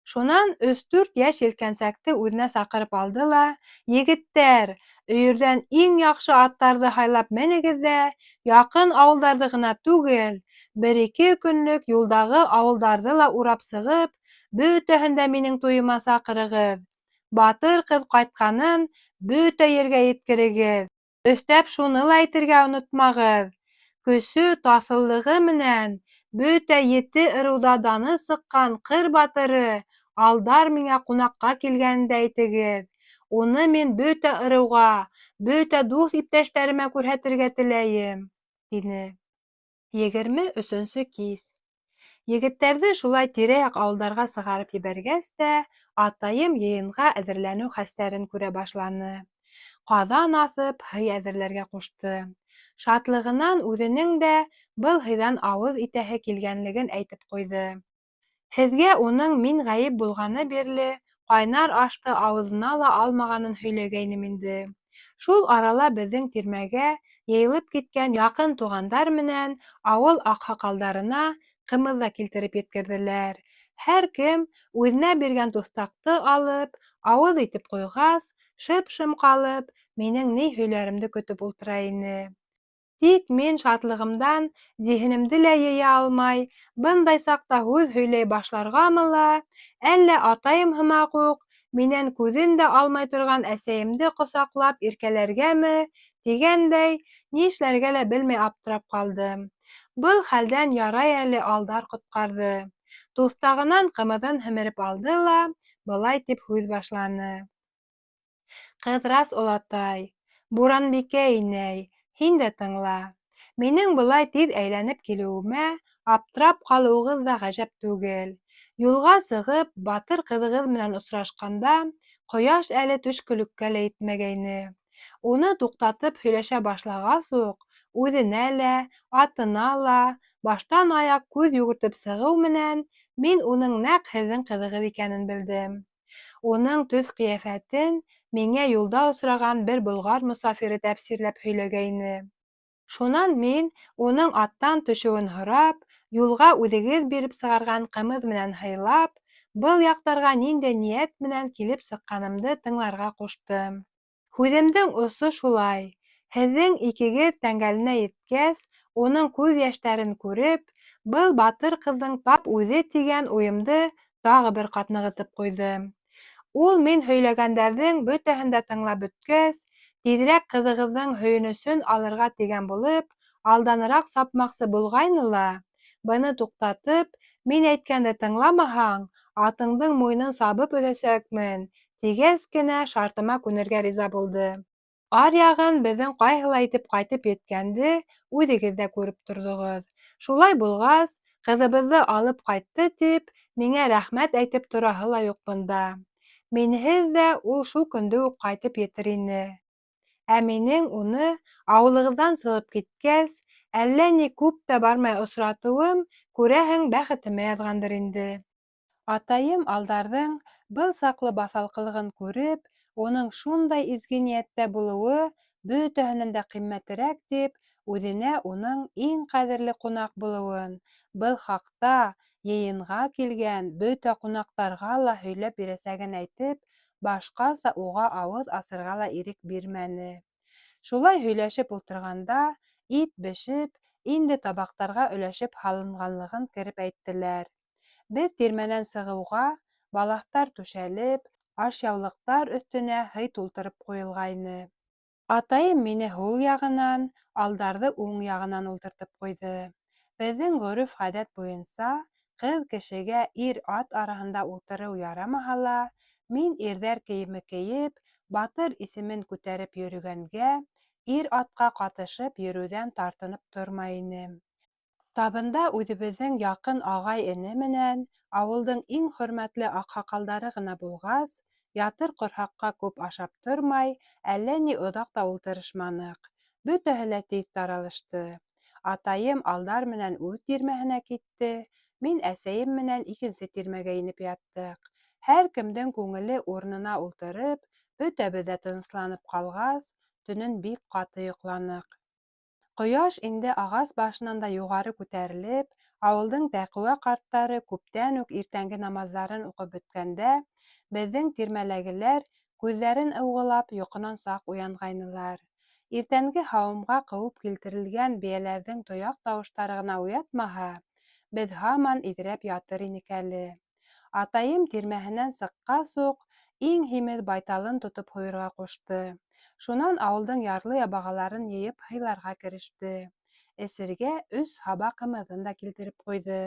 Шунан өс-дүрт йәш елкәнсәкте үҙенә саҡырып алды ла: Егеттәр, өйөрҙән иң яҡшы аттарҙы һайлап менегеҙ ҙә, яҡын ауылдарҙы ғына түгел, бер-ике көнлөк юлдағы ауылдарҙы ла урап сығып, бөтәһен дә минең туйыма саҡырығыҙ. Батыр ҡыҙ ҡайтҡанын бөтә ергә еткерегеҙ. Өҫтәп шуны ла әйтергә онотмағыҙ: көсө, таҫыллығы менән бөтә ете ырыуҙа даны сыҡҡан ҡыр батыры Алдар миңә ҡунаҡҡа килгәнен дә әйтегеҙ. Уны мин бөтә ырыуға, бөтә дуҫ иптәштәремә күрһәтергә теләйем, тине. 23-нсө кис. Егеттәрҙе шулай тирә-яҡ ауылдарға сығарып ебәргәс тә, атайым йыйынға әҙерләнеү хәстәрен күрә башланы. Ҡаҙан аҫып, һый әҙерләргә ҡушты. Шатлығынан үҙенең дә был һыйҙан ауыҙ итәһе килгәнлеген әйтеп ҡуйҙы. Һеҙгә уның мин ғәйеп булғаны бирле ҡайнар ашты ауыҙына ла алмағанын һөйләгәйнем инде. Шул арала беҙҙең тирмәгә йыйылып киткән яҡын туғандар менән ауыл аҡһаҡалдарына ҡымыҙ ҙа килтереп еткерҙеләр. Һәр кем үҙенә биргән туҫтаҡты алып, ауыҙ итеп ҡуйғас, шып-шым ҡалып, минең ни һөйләремде көтөп ултыра ине. Тик мин шатлығымдан зиһенемде лә йыя алмай, бындай саҡта һүҙ һөйләй башларғамы ла, әллә атайым һымаҡ уҡ минән күҙен дә алмай торған әсәйемде ҡосаҡлап иркәләргәме, тигәндәй, ни эшләргә лә белмәй аптырап ҡалдым. Был хәлдән ярай әле Алдар ҡотҡарҙы. Туҫтағынан ҡымыҙын һемереп алды ла, былай тип һүҙ башланы. Ҡыҙырас олатай, Буранбикә инәй, һин дә тыңла. Минең былай тиҙ әйләнеп килеүемә аптырап ҡалыуығыҙ ҙа ғәжәп түгел. Юлға сығып, батыр ҡыҙығыҙ менән осрашҡанда, ҡояш әле төшкөлөккә лә етмәгәйне. Уны туҡтатып һөйләшә башлағас уҡ, үҙенә лә, атына ла баштан аяҡ күҙ йүгертеп сығыу менән, мин уның нәҡ һеҙҙең ҡыҙығыҙ икәнен белдем. Уның төҫ-ҡиәфәтен миңә юлда осраған бер болғар мосафиры тәфсирләп һөйләгәйне. Шунан мин, уның аттан төшөүен һорап, юлға үҙегеҙ биреп сығарған ҡымыҙ менән һыйлап, был яҡтарға ниндәй ниәт менән килеп сыҡҡанымды тыңларға ҡуштым. Һүҙемдең осо шулай, һеҙҙең икегеҙ тәңгәленә еткәс, уның күҙ йәштәрен күреп, был батыр ҡыҙҙың тап үҙе тигән уйымды тағы бер ҡат нығытып ҡуйҙым. Ул мин һөйләгәндәрҙең бөтәһен дә тыңлап бөткәс, тиҙерәк ҡыҙығыҙҙың һөйөнөсөн алырға тигән булып, алданыраҡ сапмаҡсы булғайны ла, быны туҡтатып, мин әйткәнде тыңламаһаң, атыңдың муйынын сабып өҙәсәкмен, тигәс кенә шартыма күнергә риза булды. Аръяғын беҙҙең ҡайһылай итеп ҡайтып еткәнде үҙегеҙ ҙә күреп торҙоғоҙ. Шулай булғас, ҡыҙыбыҙҙы алып ҡайтты тип, миңә рәхмәт әйтеп тораһы ла юҡ бында. Минһеҙ ҙә ул шул көндө үк ҡайтып етер ине. Ә минең уны ауылығыҙҙан сығып киткәс, әллә ни күп тә бармай осратыуым, күрәһең, бәхетемә яҙғандыр инде. Атайым Алдарҙың был саҡлы баҫалҡылығын күреп, уның шундай изге ниәттә булыуы бөтәһенән дә ҡиммәтерәк тип, үҙенә уның иң ҡәҙерле ҡунаҡ булыуын, был хаҡта йыйынға килгән бөтә ҡунаҡтарға ла һөйләп бирәсәген әйтеп, башҡаса уға ауыҙ асырға ла ирек бирмәне. Шулай һөйләшеп ултырғанда, ит бешеп, инде табаҡтарға өләшеп һалынғанлығын кереп әйттеләр. Беҙ тирмәнән сығыуға, балаҫтар түшәлеп, ашъяулыҡтар өҫтөнә һый тултырып ҡуйылғайны. Атайым мине һул яғынан, Алдарҙы уң яғынан ултыртып ҡуйҙы. Беҙҙең ғөрөф-ғәҙәт буйынса, Ҡыҙ кешегә ир-ат араһында ултырыу ярамаһа ла, мин ирҙәр кейеме кейеп, батыр исемен күтәреп йөрөгәнгә, ир-атҡа ҡатышып йөрөүҙән тартынып тормай инем. Табында үҙебеҙҙең яҡын ағай-эне менән ауылдың иң хөрмәтле аҡһаҡалдары ғына булғас, ятыр ҡорһаҡҡа күп ашап тормай, әллә ни оҙаҡ та ултырышманыҡ. Бөтәһе лә тиҙ таралышты. Атайым Алдар менән үҙ тирмәһенә китте, мин әсәйем менән икенсе тирмәгә инеп яттыҡ. Һәр кемдең күңеле урынына ултырып, бөтәбеҙ ҙә тынысланып ҡалғас, төнөн бик ҡаты йоҡланыҡ. Ҡояш инде ағас башынан да юғары күтәрелеп, ауылдың тәҡүә ҡарттары күптән үк иртәнге намаҙҙарын уҡып бөткәндә, беҙҙең тирмәләгеләр күҙҙәрен ыуғылап йоҡонан саҡ уянғайнылар. Иртәнге һауымға ҡыуып килтерелгән бейәләрҙең тояҡ тауыштары ғына уятмаһа, беҙ һаман иҙрәп ятыр инек әле. Атайым тирмәһенән сыҡҡас уҡ иң һимеҙ байталын тотоп һуйырға ҡушты. Шунан ауылдың ярлы-ябағаларын йыйып һыйларға кереште. Эсергә өс һаба ҡымыҙын да килтереп ҡуйҙы.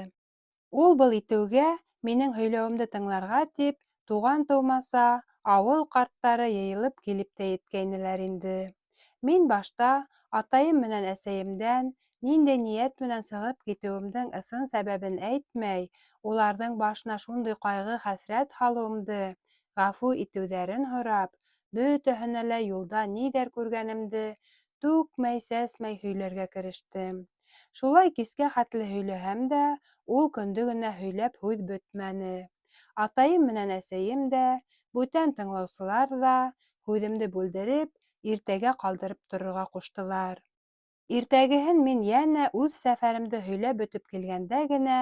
Ул был итеүгә, минең һөйләүемде тыңларға тип, туған-тыумаса, ауыл ҡарттары йыйылып килеп тә еткәйнеләр инде. Мин башта атайым менән әсәйемдән ниндәй ниәт менән сығып китеүемдең ысын сәбәбен әйтмәй, уларҙың башына шундай ҡайғы-хәсрәт һалыуымды ғәфү итеүҙәрен һорап, бөтәһенә лә юлда ниҙәр күргәнемде түкмәй-сәсмәй һөйләргә керештем. Шулай кискә хәтле һөйләһәм дә, ул көндө генә һөйләп һүҙ бөтмәне. Атайым менән әсәйем дә, бүтән тыңлаусылар ҙа һүҙемде бүлдереп, иртәгә ҡалдырып торорға ҡуштылар. Иртәгеһен мин йәнә үҙ сәфәремде һөйләп бөтөп килгәндә генә,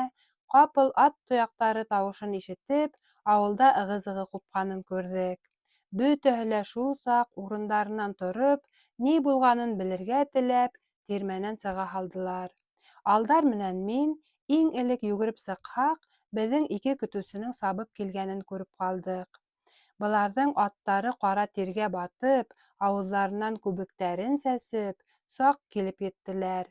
ҡапыл ат тояҡтары тауышын ишетеп, ауылда ығы-зығы ҡупҡанын күрҙек. Бөтәһе лә шул саҡ урындарынан тороп, ни булғанын белергә теләп, тирмәнән сыға һалдылар. Алдар менән мин иң элек йүгереп сыҡһаҡ, беҙҙең ике көтөүсенең сабып килгәнен күреп ҡалдыҡ. Быларҙың аттары ҡара тиргә батып, ауыҙҙарынан күбектәрен сәсеп, саҡ килеп еттеләр.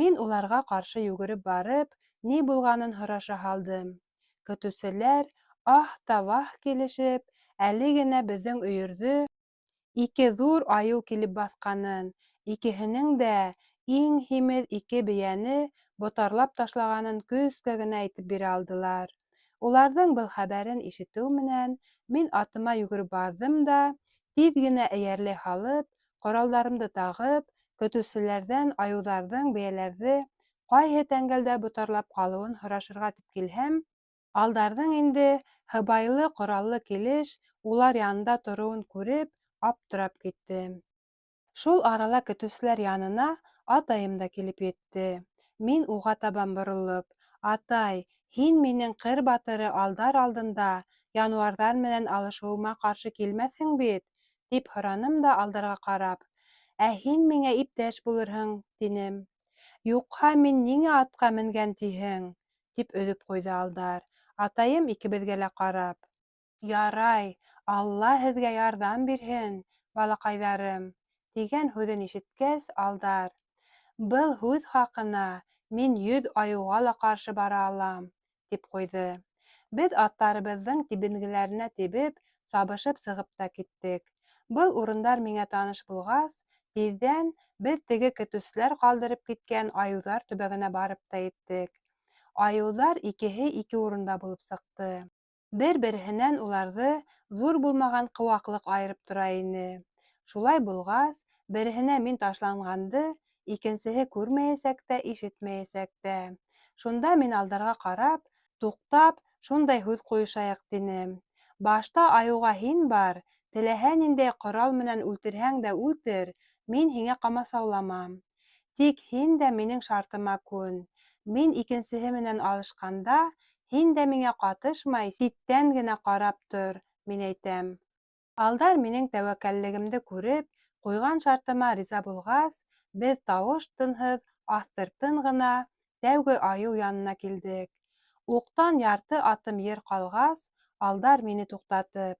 Мин уларға ҡаршы йүгереп барып, ни булғанын һораша һалдым. Көтөүселәр аһ та ваһ килешеп, әле генә беҙҙең өйөрҙө ике ҙур айыу килеп баҫҡанын, икеһенең дә иң һимеҙ ике бейәне ботарлап ташлағанын көскә генә әйтеп бирә алдылар. Уларҙың был хәбәрен ишетеү менән мин атыма йүгереп барҙым да, тиҙ генә эйәрләй һалып, ҡоралдарымды тағып, көтөүселәрҙән айыуҙарҙың бейәләрҙе ҡайһы тәңгәлдә ботарлап ҡалыуын һорашырға тип килһәм, Алдарҙың инде һыбайлы, ҡораллы килеш улар янында тороуын күреп, аптырап киттем. Шул арала көтөүселәр янына атайым да килеп етте. Мин уға табан боролоп, Атай, һин минең ҡыр батыры Алдар алдында януарҙар менән алышыуыма ҡаршы килмәҫһең бит? тип һораным да Алдарға ҡарап, Ә һин миңә иптәш булырһың, тинем. Юҡһа мин ниңә атҡа менгән тиһең? тип өҙөп ҡуйҙы Алдар. Атайым икебеҙгә лә ҡарап. Ярай, Алла һеҙгә ярҙам бирһен, балаҡайҙарым, тигән һүҙен ишеткәс, Алдар, Был һүҙ хаҡына мин 100 айыуға ла ҡаршы бара алам, тип ҡуйҙы. Беҙ аттарыбыҙҙың тибенгеләренә тибеп, сабышып сығып та киттек. Был урындар миңә таныш булғас, тиҙҙән беҙ теге көтөүселәр ҡалдырып киткән айыуҙар төбәгенә барып та еттек. Айыуҙар икеһе ике урында булып сыҡты. Бер-береһенән уларҙы ҙур булмаған ҡыуаҡлыҡ айырып тора ине. Шулай булғас, береһенә мин ташланғанды икенсеһе күрмәйәсәк тә, ишетмәйәсәк тә. Шунда мин Алдарға ҡарап, туҡтап, шундай һүҙ ҡуйышайыҡ тинем. Башта айыуға һин бар, теләһә ниндәй ҡорал менән үлтерһәң дә үлтер, мин һиңә ҡамасауламам. Тик һин дә минең шартыма күн. Мин икенсеһе менән алышҡанда, һин дә миңә ҡатышмай, ситтән генә ҡарап тор, мин әйтәм. Алдар минең тәүәккәллегемде күреп, ҡуйған шартыма риза булғас, беҙ тауыш-тынһыҙ, аҫтыртын ғына тәүге айыу янына килдек. Уҡтан ярты атым ер ҡалғас, Алдар мине туҡтатып.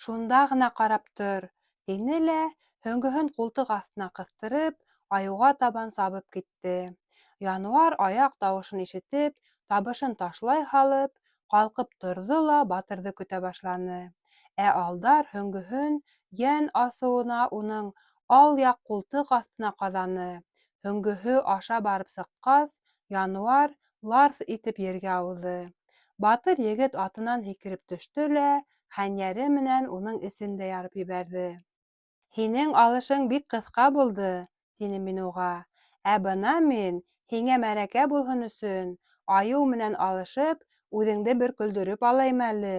Шунда ғына ҡарап тор, тине лә, һөңгөһөн ҡултыҡ аҫтына ҡыҫтырып, айыуға табан сабып китте. Януар аяҡ тауышын ишетеп, табышын ташлай һалып, ҡалҡып торҙо ла батырҙы көтә башланы. Ә Алдар һөңгөһөн йән асыуына уның ал яҡ ҡултыҡ аҫтына ҡаҙаны. Һөңгөһө аша барып сыҡҡас, януар ларҫ итеп ергә ауҙы. Батыр егет атынан һикереп төштө лә хәнйәре менән уның эсен дә ярып ебәрҙе. Һинең алышың бик ҡыҫҡа булды, тинем мин уға. Ә бына мин, һиңә мәрәкә булһын өсөн, айыу менән алышып, үҙеңде бер көлдөрөп алайым әле.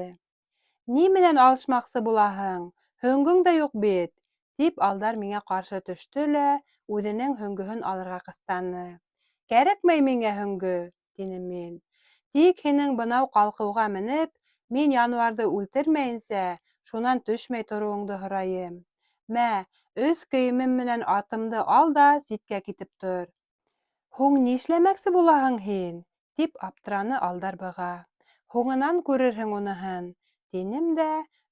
Ни менән алышмаҡсы булаһың? Һөңгөң дә юҡ бит, тип Алдар миңә ҡаршы төштө лә үҙенең һөңгөһөн алырға ҡыҫтаны. Кәрәкмәй миңә һөңгө, тинем мин. Тик һинең бынау ҡалҡыуға менеп, мин януарҙы үлтермәйенсә, шунан төшмәй тороуыңды һорайым. Мә, өҫ кейемем менән атымды ал да ситкә китеп тор. Һуң нишләмәксе булаһың һин? тип аптыраны Алдар быға. Һуңынан күрерһең уныһын, тинем дә,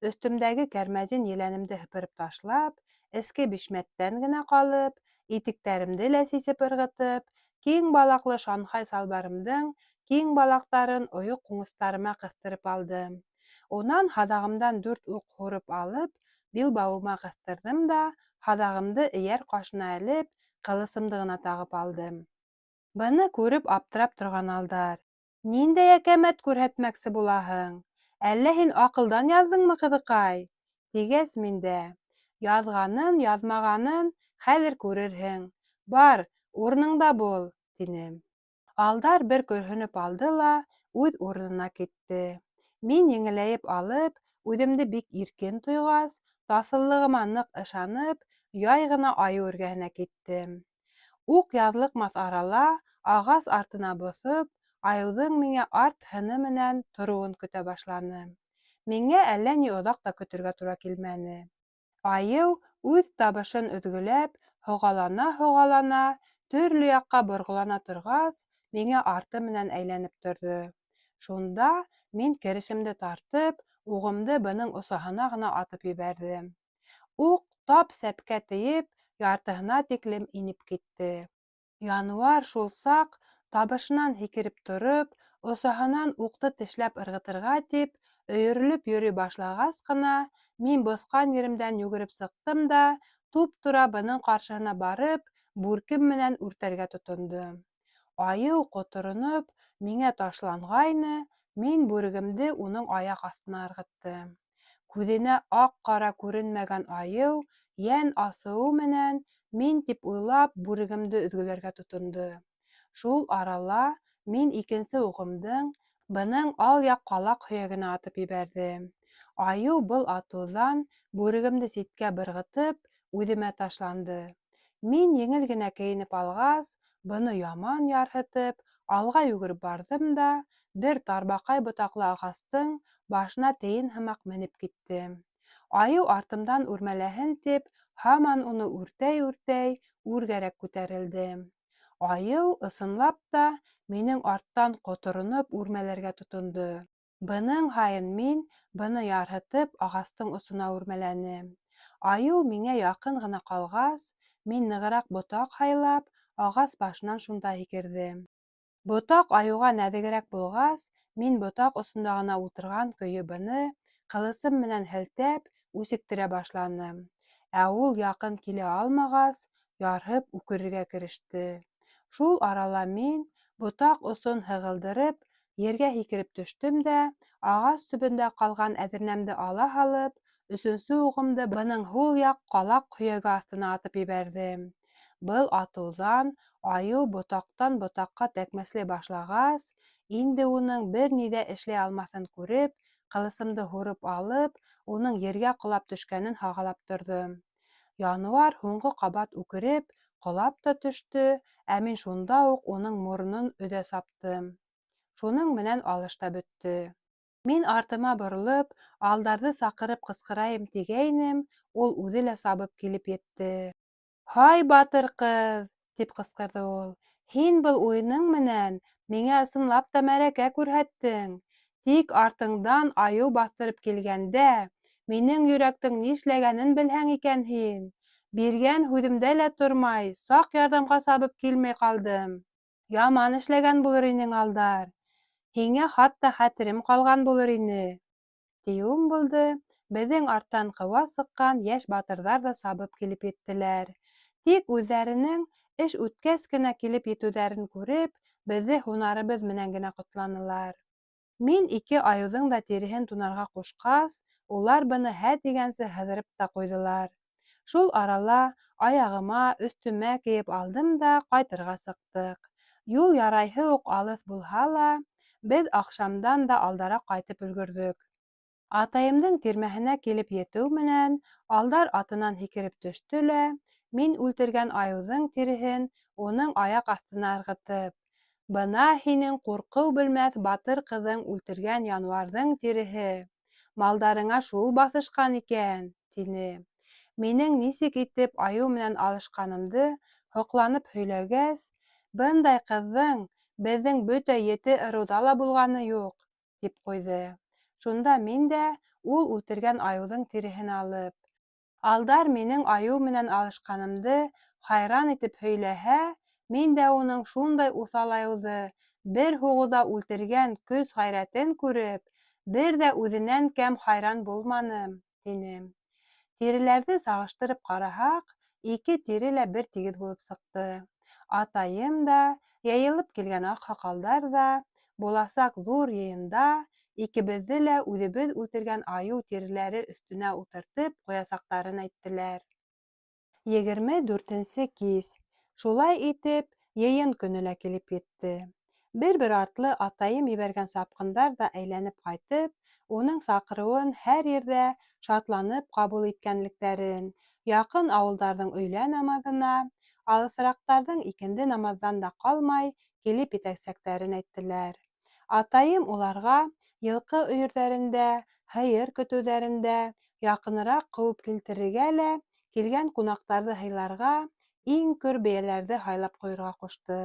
өҫтөмдәге кәрмәзин еләнемде һыпырып ташлап, эске бишмәттән генә ҡалып, итектәремде лә сисеп ырғытып, киң балаҡлы шанхай салбарымдың киң балаҡтарын ойоҡ ҡуңыстарыма ҡыҫтырып алдым. Унан һаҙағымдан дүрт уҡ һурып алып, билбауыма ҡыҫтырҙым да, һаҙағымды эйәр ҡашына элеп, ҡылысымды ғына тағып алдым. Быны күреп аптырап торған Алдар: "Ниндәй әкәмәт күрһәтмәксе булаһың? Әллә һин аҡылдан яҙҙыңмы, ҡыҙыҡай?" — тигәс, мин дә: "Яҙғанын, яҙмағанын хәҙер күрерһең. Бар, урыныңда бул", — тинем. Алдар бер көрһөнөп алды ла үҙ урынына китте. Мин еңеләйеп алып, үҙемде бик иркен тойғас, таҫыллығыма ныҡ ышанып, яй ғына айыу эргәһенә киттем. Уҡ яҙлыҡмаҫ арала ағас артына боҫоп, айыуҙың миңә арт һыны менән тороуын көтә башланым. Миңә әллә ни оҙаҡ та көтөргә тура килмәне. Айыу үҙ табышын өҙгөләп, һоғалана-һоғалана, төрлө яҡҡа борғолана торғас, миңә арты менән әйләнеп торҙо. Шунда мин керешемде тартып, уғымды бының осаһына ғына атып ебәрҙем. Уҡ тап сәпкә тейеп, яртыһына тиклем инеп китте. Януар шул саҡ табышынан һикереп тороп, осаһынан уҡты тешләп ырғытырға тип, өйөрөлөп йөрөй башлағас ҡына, мин боҫҡан еремдән йүгереп сыҡтым да, туп-тура бының ҡаршыһына барып, бүркем менән үртәргә тотондом. Айыу ҡотороноп, миңә ташланғайны, мин бүрегемде уның аяҡ аҫтына ырғыттым. Күҙенә аҡ-ҡара күренмәгән айыу йән асыуы менән мин тип уйлап бүрегемде өҙгөләргә тотондо. Шул арала мин икенсе уғымдың бының ал яҡ ҡалаҡ һөйәгенә атып ебәрҙем. Айыу был атыуҙан бүрегемде ситкә бырғытып, үҙемә ташланды. Мин еңел генә кейенеп алғас, быны яман ярһытып, алға йүгереп барҙым да, бер тарбаҡай ботаҡлы ағастың башына тейен һымаҡ менеп киттем. Айыу артымдан үрмәләһен тип, һаман уны үртәй-үртәй үргәрәк күтәрелдем. Айыу, ысынлап та, минең арттан ҡотороноп үрмәләргә тотондо. Бының һайын мин, быны ярһытып, ағастың осона үрмәләнем. Айыу миңә яҡын ғына ҡалғас, мин нығыраҡ ботаҡ һайлап, ағас башынан шунда һикерҙем. Ботаҡ айыуға нәҙегерәк булғас, мин ботаҡ осонда ғына ултырған көйө быны ҡылысым менән һелтәп, үсектерә башланым. Ә ул яҡын килә алмағас, ярһып үкерергә кереште. Шул арала мин, ботаҡ осон һығылдырып, ергә һикереп төштөм дә, ағас төбөндә ҡалған әҙернәмде ала һалып, өсөнсө уғымды бының һул яҡ ҡалаҡ һөйәге аҫтына атып ебәрҙем. Был атыуҙан айыу ботаҡтан ботаҡҡа тәкмәсләй башлағас, инде уның бер ни ҙә эшләй алмаҫын күреп, ҡылысымды һурып алып, уның ергә ҡолап төшкәнен һағалап торҙом. Януар һуңғы ҡабат үкереп, ҡолап та төштө, ә мин шунда уҡ уның моронон өҙә саптым. Шуның менән алыш та бөттө. Мин артыма боролоп, Алдарҙы саҡырып ҡысҡырайым тигәйнем, ул үҙе лә сабып килеп етте. Һай, батыр ҡыҙ! тип ҡысҡырҙы ул. Һин был уйының менән миңә ысынлап та мәрәкә күрһәттең. Тик артыңдан айыу баҫтырып килгәндә, минең йөрәктең нишләгәнен белһәң икән һин. Биргән һүҙемдә лә тормай, саҡ ярҙамға сабып килмәй ҡалдым. Яман эшләгән булыр инең, Алдар. Һиңә хатта хәтерем ҡалған булыр ине, тиеүем булды, беҙҙең арттан ҡыуа сыҡҡан йәш батырҙар ҙа сабып килеп еттеләр. Тик үҙҙәренең эш үткәс кенә килеп етеүҙәрен күреп, беҙҙе һунарыбыҙ менән генә ҡотланылар. Мин ике айыуҙың да тиреһен тунарға ҡушҡас, улар быны һә тигәнсе һыҙырып та ҡуйҙылар. Шул арала аяғыма, өҫтөмә кейеп алдым да ҡайтырға сыҡтыҡ. Юл ярайһы уҡ алыҫ булһа ла, беҙ аҡшамдан да алдараҡ ҡайтып өлгөрҙөк. Атайымдың тирмәһенә килеп етеү менән Алдар атынан һикереп төштө лә, мин үлтергән айыуҙың тиреһен уның аяҡ аҫтына ырғытып: Бына һинең ҡурҡыу белмәҫ батыр ҡыҙың үлтергән януарҙың тиреһе! Малдарыңа шул баҫышҡан икән! тине. Минең нисек итеп айыу менән алышҡанымды һоҡланып һөйләгәс, Бындай ҡыҙҙың беҙҙең бөтә ете ырыуҙа ла булғаны юҡ, тип ҡуйҙы. Шунда мин дә ул үлтергән айыуҙың тиреһен алып. Алдар минең айыу менән алышҡанымды хайран итеп һөйләһә, мин дә уның шундай уҫал айыуҙы бер һуғыуҙа үлтергән көс-ғәйрәтен күреп, бер ҙә үҙенән кәм хайран булманым, тинем. Тиреләрҙе сағыштырып ҡараһаҡ, ике тире лә бер тигеҙ булып сыҡты. Атайым да, йыйылып килгән аҡһаҡалдар ҙа буласаҡ ҙур йыйында икебеҙҙе лә үҙебеҙ үлтергән айыу тиреләре өҫтөнә ултыртып ҡуясаҡтарын әйттеләр. 24-нсе кис. Шулай итеп, йыйын көнө лә килеп етте. Бер-бер артлы атайым ебәргән сапҡындар ҙа әйләнеп ҡайтып, уның саҡырыуын һәр ерҙә шатланып ҡабул иткәнлектәрен, яҡын ауылдарҙың өйлә намаҙына, алыҫыраҡтарҙың икенде намаҙҙан да ҡалмай килеп етәсәктәрен әйттеләр. Атайым уларға йылҡы өйөрҙәрендә, һыйыр көтөүҙәрендә яҡыныраҡ ҡыуып килтерергә лә, килгән ҡунаҡтарҙы һыйларға иң көр бейәләрҙе һайлап ҡуйырға ҡушты.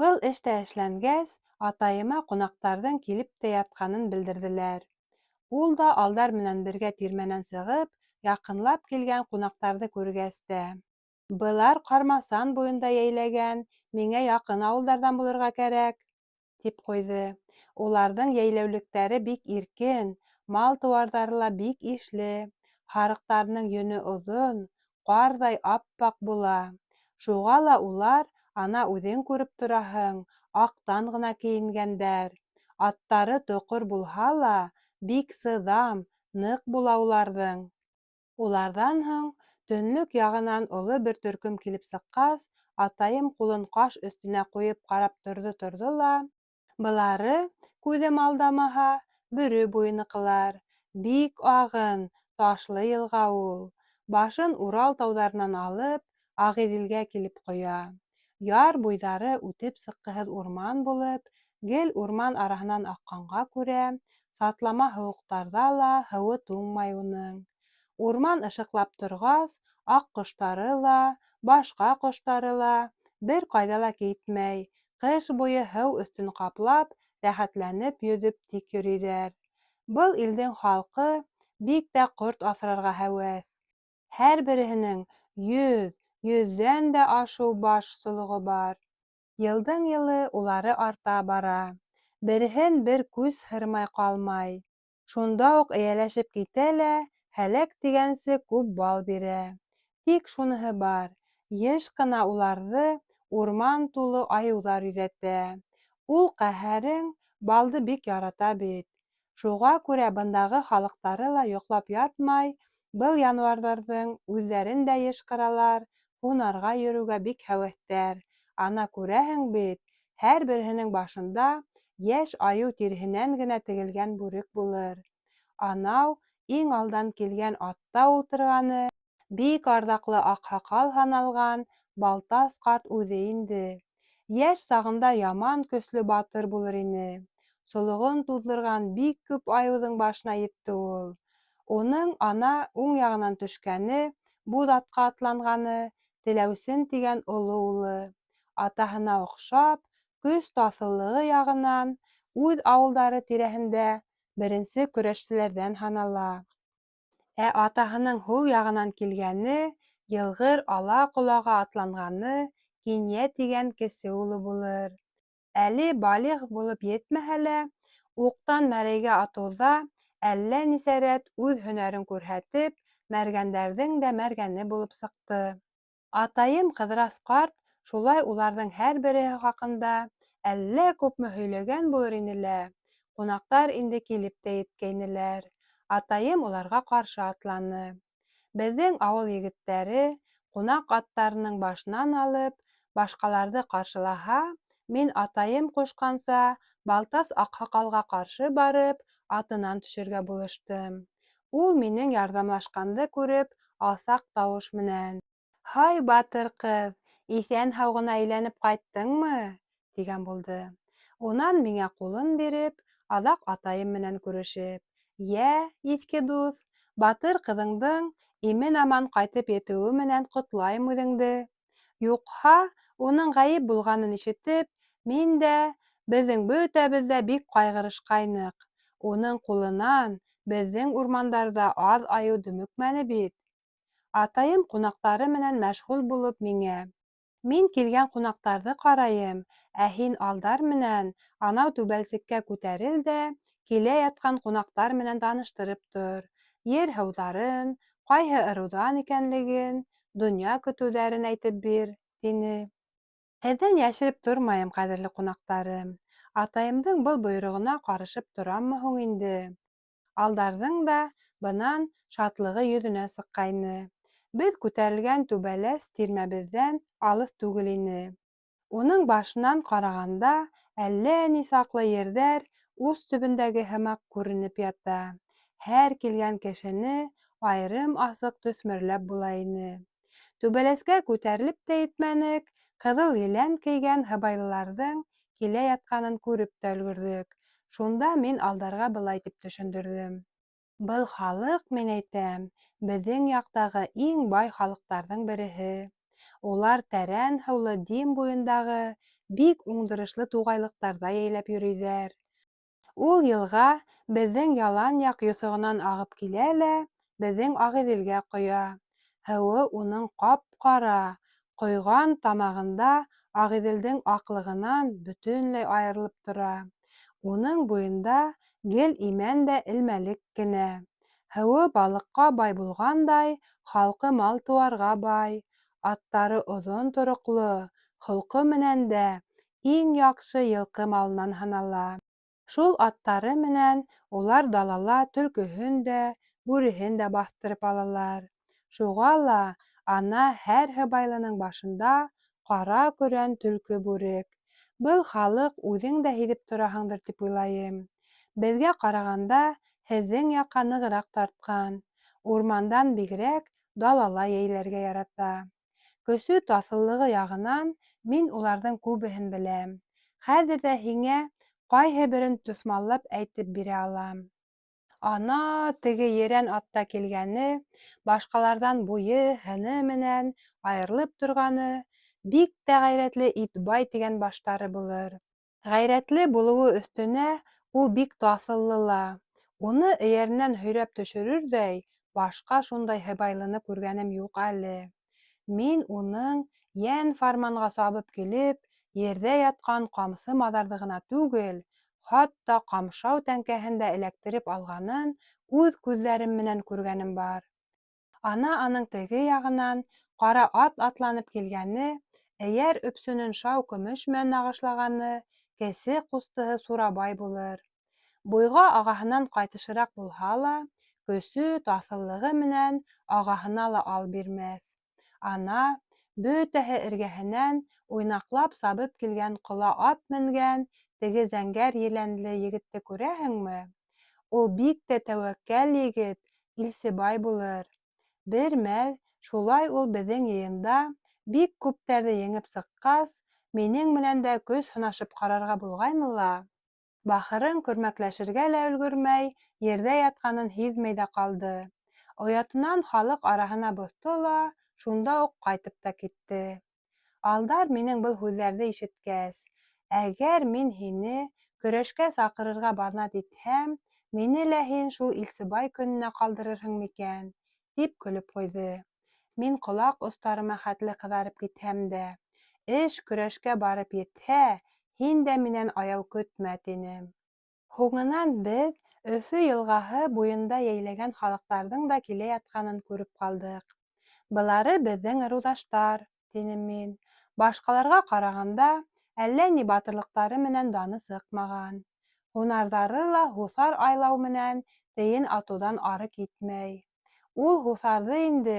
Был эш тә эшләнгәс, атайыма ҡунаҡтарҙың килеп тә ятҡанын белдерҙеләр. Ул да Алдар менән бергә тирмәнән сығып, яҡынлап килгән ҡунаҡтарҙы күргәс тә. Былар Ҡармасан буйында йәйләгән, миңә яҡын ауылдарҙан булырға кәрәк, тип ҡуйҙы. Уларҙың йәйләүлектәре бик иркен, мал-тыуарҙары ла бик ишле, һарыҡтарының йөнө оҙон, ҡарҙай ап-аҡ була. Шуға ла улар, ана үҙең күреп тораһың, аҡтан ғына кейенгәндәр. Аттары тоҡор булһа ла, бик сыҙам, ныҡ була уларҙың. Уларҙан һуң төнлөк яғынан оло бер төркөм килеп сыҡҡас, атайым ҡулын ҡаш өҫтөнә ҡуйып ҡарап торҙо-торҙо ла, Былары, күҙем алдамаһа, Бөрө буйыныҡылар. Бик ағын, ташлы йылға ул. Башын Урал тауҙарынан алып, Ағиҙелгә килеп ҡоя. Яр буйҙары үтеп сыҡҡыһыҙ урман булып, гел урман араһынан аҡҡанға күрә, сатлама һыуыҡтарҙа ла һыуы туңмай уның. Урман ышыҡлап торғас, аҡ ҡоштары ла, башҡа ҡоштары ла бер ҡайҙа ла китмәй, ҡыш буйы һыу өҫтөн ҡаплап, рәхәтләнеп йөҙөп тик йөрөйҙәр. Был илдең халҡы бик тә ҡорт аҫрарға һәүәҫ. Һәр береһенең йөҙ, йөҙҙән дә ашыу баш солоғо бар. Йылдың-йылы улары арта бара. Береһен бер күс һырмай ҡалмай. Шунда уҡ эйәләшеп китә лә, һәләк тигәнсе күп бал бирә. Тик шуныһы бар, йыш ҡына уларҙы урман тулы айыуҙар йөҙәтә. Ул ҡәһәрең балды бик ярата бит. Шуға күрә бындағы халыҡтары ла йоҡлап ятмай, был януарҙарҙың үҙҙәрен дә йыш ҡыралар, һунарға йөрөүгә бик һәүәҫтәр. Ана күрәһең бит, һәр береһенең башында йәш айыу тиреһенән генә тегелгән бүрек булыр. Анау иң алдан килгән атта ултырғаны, бик арҙаҡлы аҡһаҡал һаналған Балтас ҡарт үҙе инде. Йәш сағында яман көслө батыр булыр ине. Солоғон туҙҙырған бик күп айыуҙың башына етте ул. Уның ана уң яғынан төшкәне, буҙ атҡа атланғаны, Теләүсен тигән оло улы. Атаһына оҡшап, көс-таҫыллығы яғынан үҙ ауылдары тирәһендә беренсе көрәшселәрҙән һанала. Ә атаһының һул яғынан килгәне, йылғыр ала-ҡолаға атланғаны Кинйә тигән кесе улы булыр. Әле балиғ булып етмәһә лә, уҡтан мәрейгә атыуҙа әллә нисә рәт үҙ һөнәрен күрһәтеп, мәргәндәрҙең дә мәргәне булып сыҡты. Атайым Ҡыҙырас ҡарт шулай уларҙың һәр береһе хаҡында әллә күпме һөйләгән булыр ине лә, ҡунаҡтар инде килеп тә еткәйнеләр. Атайым уларға ҡаршы атланы. Беҙҙең ауыл егеттәре ҡунаҡ аттарының башынан алып, башҡаларҙы ҡаршылаһа, мин атайым ҡушҡанса Балтас аҡһаҡалға ҡаршы барып, атынан төшөргә булыштым. Ул минең ярҙамлашҡанды күреп, алсаҡ тауыш менән: "Һай, батыр ҡыҙ, иҫән-һау ғына әйләнеп ҡайттыңмы?" — тигән булды. Унан миңә ҡулын биреп, аҙаҡ атайым менән күрешеп: "Йә, иҫке дуҫ, батыр ҡыҙыңдың имен-аман ҡайтып етеүе менән ҡотлайым үҙеңде. Юҡһа, уның ғәйеп булғанын ишетеп, мин дә, беҙҙең бөтәбеҙ ҙә бик ҡайғырышҡайныҡ. Уның ҡулынан беҙҙең урмандарҙа аҙ айыу дөмөкмәне бит." Атайым ҡунаҡтары менән мәшғүл булып миңә: "Мин килгән ҡунаҡтарҙы ҡарайым, ә һин Алдар менән анау түбәлсеккә күтәрел дә килә ятҡан ҡунаҡтар менән таныштырып тор, ер-һыуҙарын, ҡайһы ырыуҙан икәнлеген, донъя көтөүҙәрен әйтеп бир", тине. Һеҙҙән йәшереп тормайым, ҡәҙерле ҡунаҡтарым, атайымдың был бойороғона ҡарышып тораммы һуң инде? Алдарҙың да бынан шатлығы йөҙөнә сыҡҡайны. Беҙ күтәрелгән түбәләс тирмәбеҙҙән алыҫ түгел ине. Уның башынан ҡарағанда әллә ни саҡлы ерҙәр ус төбөндәге һымаҡ күренеп ята, һәр килгән кешене айырым асыҡ төҫмөрләп була ине. Түбәләскә күтәрелеп тә етмәнек, ҡыҙыл елән кейгән һыбайлыларҙың килә ятҡанын күреп тә өлгөрҙөк. Шунда мин Алдарға былай тип төшөндөрҙөм. Был халыҡ, мин әйтәм, беҙҙең яҡтағы иң бай халыҡтарҙың береһе. Улар тәрән һыулы Дим буйындағы бик уңдырышлы туғайлыҡтарҙа йәйләп йөрөйҙәр. Ул йылға беҙҙең ялан яҡ йоҫоғонан ағып килә лә беҙҙең Ағиҙелгә ҡоя. Һыуы уның ҡап-ҡара, ҡойған тамағында Ағиҙелдең аҡлығынан бөтөнләй айырылып тора. Уның буйында гел имән дә элмәлек кенә. Һыуы балыҡҡа бай булғандай, халҡы мал-тыуарға бай. Аттары оҙон тороҡло, холҡо менән дә иң яҡшы йылҡы малынан һанала. Шул аттары менән улар далала төлкөһөн дә, бүреһен дә баҫтырып алалар. Шуға ла ана һәр һыбайлының башында ҡара көрән төлкө бүрек. Был халыҡ үҙең дә һиҙеп тораһыңдыр тип уйлайым. Беҙгә ҡарағанда һеҙҙең яҡҡа нығыраҡ тартҡан. Урмандан бигерәк далала йәйләргә ярата. Көсө таҫыллығы яғынан мин уларҙың күбеһен беләм. Хәҙер ҙә һиңә ҡайһы берен тоҫмаллап әйтеп бирә алам. Ана теге ерән атта килгәне, башҡаларҙан буйы, һыны менән айырылып торғаны, бик тә ғәйрәтле Итбай тигән баштары булыр. Ғәйрәтле булыуы өҫтөнә ул бик таҫыллы ла. Уны эйәренән һөйрәп төшөрөрҙәй башҡа шундай һыбайлыны күргәнем юҡ әле. Мин уның йән фарманға сабып килеп, ерҙә ятҡан ҡамсы маҙарҙы ғына түгел, хатта ҡамшау тәңкәһен дә эләктереп алғанын үҙ күҙҙәрем менән күргәнем бар. Ана аның теге яғынан ҡара ат атланып килгәне, эйәр өпсөнөн шау көмөш менән нағышлағаны кесе ҡустыһы Сурабай булыр. Буйға ағаһынан ҡайтышыраҡ булһа ла, көсө, таҫыллығы менән ағаһына ла ал бирмәҫ. Ана, бөтәһе эргәһенән уйнаҡлап сабып килгән ҡола ат менгән теге зәңгәр еләнле егетте күрәһеңме? Ул бик тә тәүәккәл егет, Илсебай булыр. Бер мәл шулай ул беҙҙең йыйында бик күптәрҙе еңеп сыҡҡас, минең менән дә көс һынашып ҡарарға булғайны ла, бахырың көрмәкләшергә лә өлгөрмәй, ерҙә ятҡанын һиҙмәй ҙә ҡалды. Оятынан халыҡ араһына боҫто ла, шунда уҡ ҡайтып та китте. Алдар минең был һүҙҙәрҙе ишеткәс, әгәр мин һине көрәшкә саҡырырға баҙнат итһәм, мине лә һин шул Илсебай көнөнә ҡалдырырһың микән? Тип көлөп ҡуйҙы. Мин ҡолаҡ остарыма хәтле ҡыҙарып китһәм дә, эш көрәшкә барып етһә, һин дә минән аяу көтмә, тинем. Һуңынан беҙ Өфө йылғаһы буйында йәйләгән халыҡтарҙың да килә ятҡанын күреп ҡалдыҡ. Былары беҙҙең ырыуҙаштар, тинем мин. Башҡаларға ҡарағанда әллә ни батырлыҡтары менән даны сыҡмаған. Һунарҙары ла һуҫар айлау менән тейен атыуҙан ары китмәй. Ул һуҫарҙы инде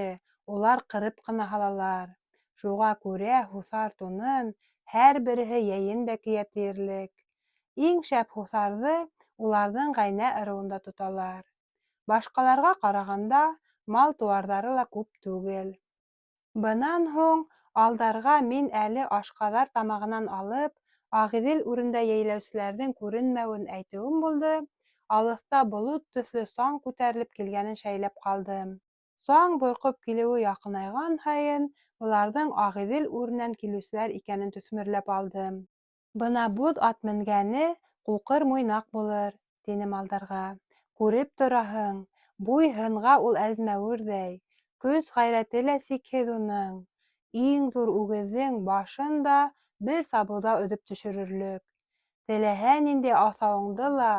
улар ҡырып ҡына һалалар. Шуға күрә һуҫар тунын һәр береһе йәйен дә кейә тиерлек. Иң шәп һуҫарҙы уларҙың ғәйнә ырыуында тоталар. Башҡаларға ҡарағанда мал-тыуарҙары ла күп түгел. Бынан һуң Алдарға мин әле Ашҡаҙар тамағынан алып, Ағиҙел үрендә йәйләүселәрҙең күренмәүен әйтеүем булды, алыҫта болот төҫлө саң күтәрелеп килгәнен шәйләп ҡалдым. Саң борҡоп килеүе яҡынайған һайын быларҙың Ағиҙел үренән килеүселәр икәнен төҫмөрләп алдым. Бына буҙ ат менгәне Ҡуҡыр Муйнаҡ булыр, тинем Алдарға. Күреп тораһың, буй-һынға ул әзмәүерҙәй, көс-ғәйрәте лә сикһеҙ уның. Иң ҙур үгеҙҙең башын да бер сабыуҙа өҙөп төшөрөрлөк. Теләһә ниндәй аҫауыңды ла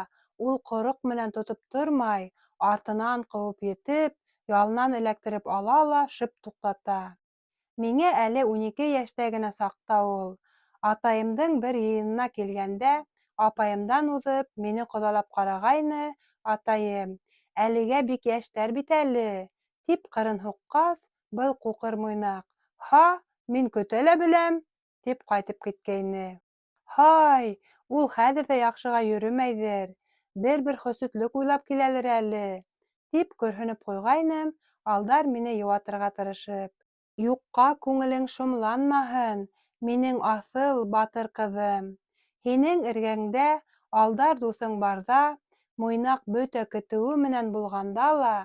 ул ҡороҡ менән тотоп тормай, артынан ҡыуып етеп, ялынан эләктереп ала ла шып туҡтата. Миңә әле 12 йәштә генә саҡта ул, атайымдың бер йыйынына килгәндә, апайымдан уҙып, мине ҡоҙалап ҡарағайны, атайым, Әлегә бик йәштәр бит әле, тип ҡырын һуҡҡас, был Ҡуҡыр Муйнаҡ, Һа, мин көтә лә беләм, тип ҡайтып киткәйне. Һай, ул хәҙер ҙә яҡшыға йөрөмәйҙер, бер-бер хөсөтлөк уйлап киләлер әле, тип көрһөнөп ҡуйғайным, Алдар мине йыуатырға тырышып. Юҡҡа күңелең шомланмаһын, минең аҫыл, батыр ҡыҙым. Һинең эргәңдә Алдар дуҫың барҙа, Муйнаҡ бөтә көтөүе менән булғанда ла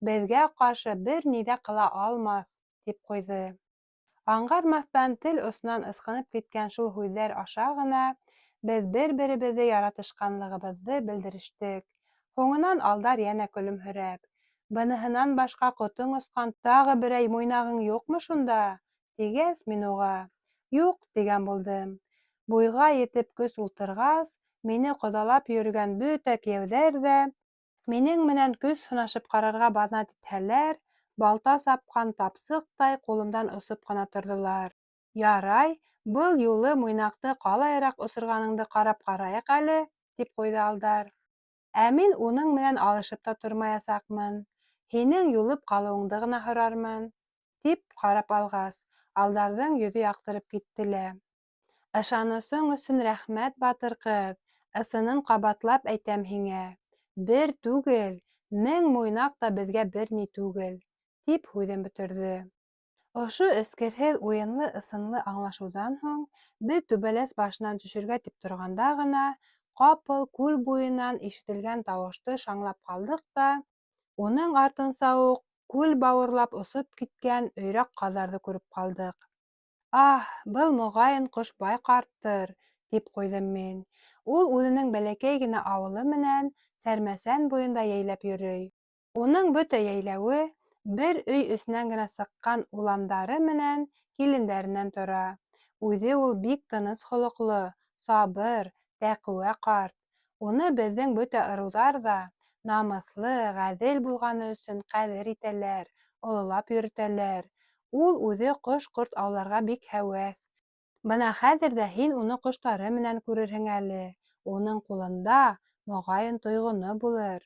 беҙгә ҡаршы бер ни ҙә ҡыла алмаҫ, тип ҡуйҙы. Аңғармаҫтан тел осонан ысҡынып киткән шул һүҙҙәр аша ғына беҙ бер-беребеҙҙе яратышҡанлығыбыҙҙы белдерештек. Һуңынан Алдар йәнә көлөмһөрәп: Быныһынан башҡа ҡотоң осҡан тағы берәй Муйнағың юҡмы шунда? тигәс, мин уға: Юҡ, тигән булдым. Буйға етеп көс ултырғас, мине ҡоҙалап йөрөгән бөтә кейәүҙәр ҙә, минең менән көс һынашып ҡарарға баҙнат итһәләр, балта сапҡан тапсыҡтай ҡулымдан осоп ҡына торҙолар. Ярай, был юлы Муйнаҡты ҡалайыраҡ осорғаныңды ҡарап ҡарайыҡ әле, тип ҡуйҙы Алдар. Ә мин уның менән алышып та тормаясаҡмын. Һинең юлып ҡалыуыңды ғына һорармын, тип ҡарап алғас, Алдарҙың йөҙө яҡтырып китте лә. Ышанысың өсөн рәхмәт, батыр ҡыҙ, ысынын ҡабатлап әйтәм һиңә, бер түгел, 1000 Муйнаҡ та беҙгә бер ни түгел, тип һүҙен бөтөрҙө. Ошо эскерһеҙ уйынлы-ысынлы аңлашыуҙан һуң беҙ түбәләс башынан төшөргә тип торғанда ғына ҡапыл күл буйынан ишетелгән тауышты шаңлап ҡалдыҡ та, уның артынса уҡ күл бауырлап осоп киткән өйрәк-ҡаҙҙарҙы күреп ҡалдыҡ. Аһ, был, моғайын, Ҡошбай ҡарттыр, тип ҡуйҙым мин. Ул үҙенең бәләкәй генә ауылы менән Сәрмәсән буйында йәйләп йөрөй. Уның бөтә йәйләүе бер өй эсенән генә сыҡҡан уландары менән килендәренән тора. Үҙе ул бик тыныс холоҡло, сабыр, тәҡүә ҡарт. Уны беҙҙең бөтә ырыуҙар ҙа намыҫлы, ғәҙел булғаны өсөн ҡәҙер итәләр, ололап йөрөтәләр. Ул үҙе ҡош-ҡорт ауларға бик һәүәҫ. Бына хәҙер ҙә һин уны ҡоштары менән күрерһең әле, уның ҡулында, моғайын, тойғоно булыр.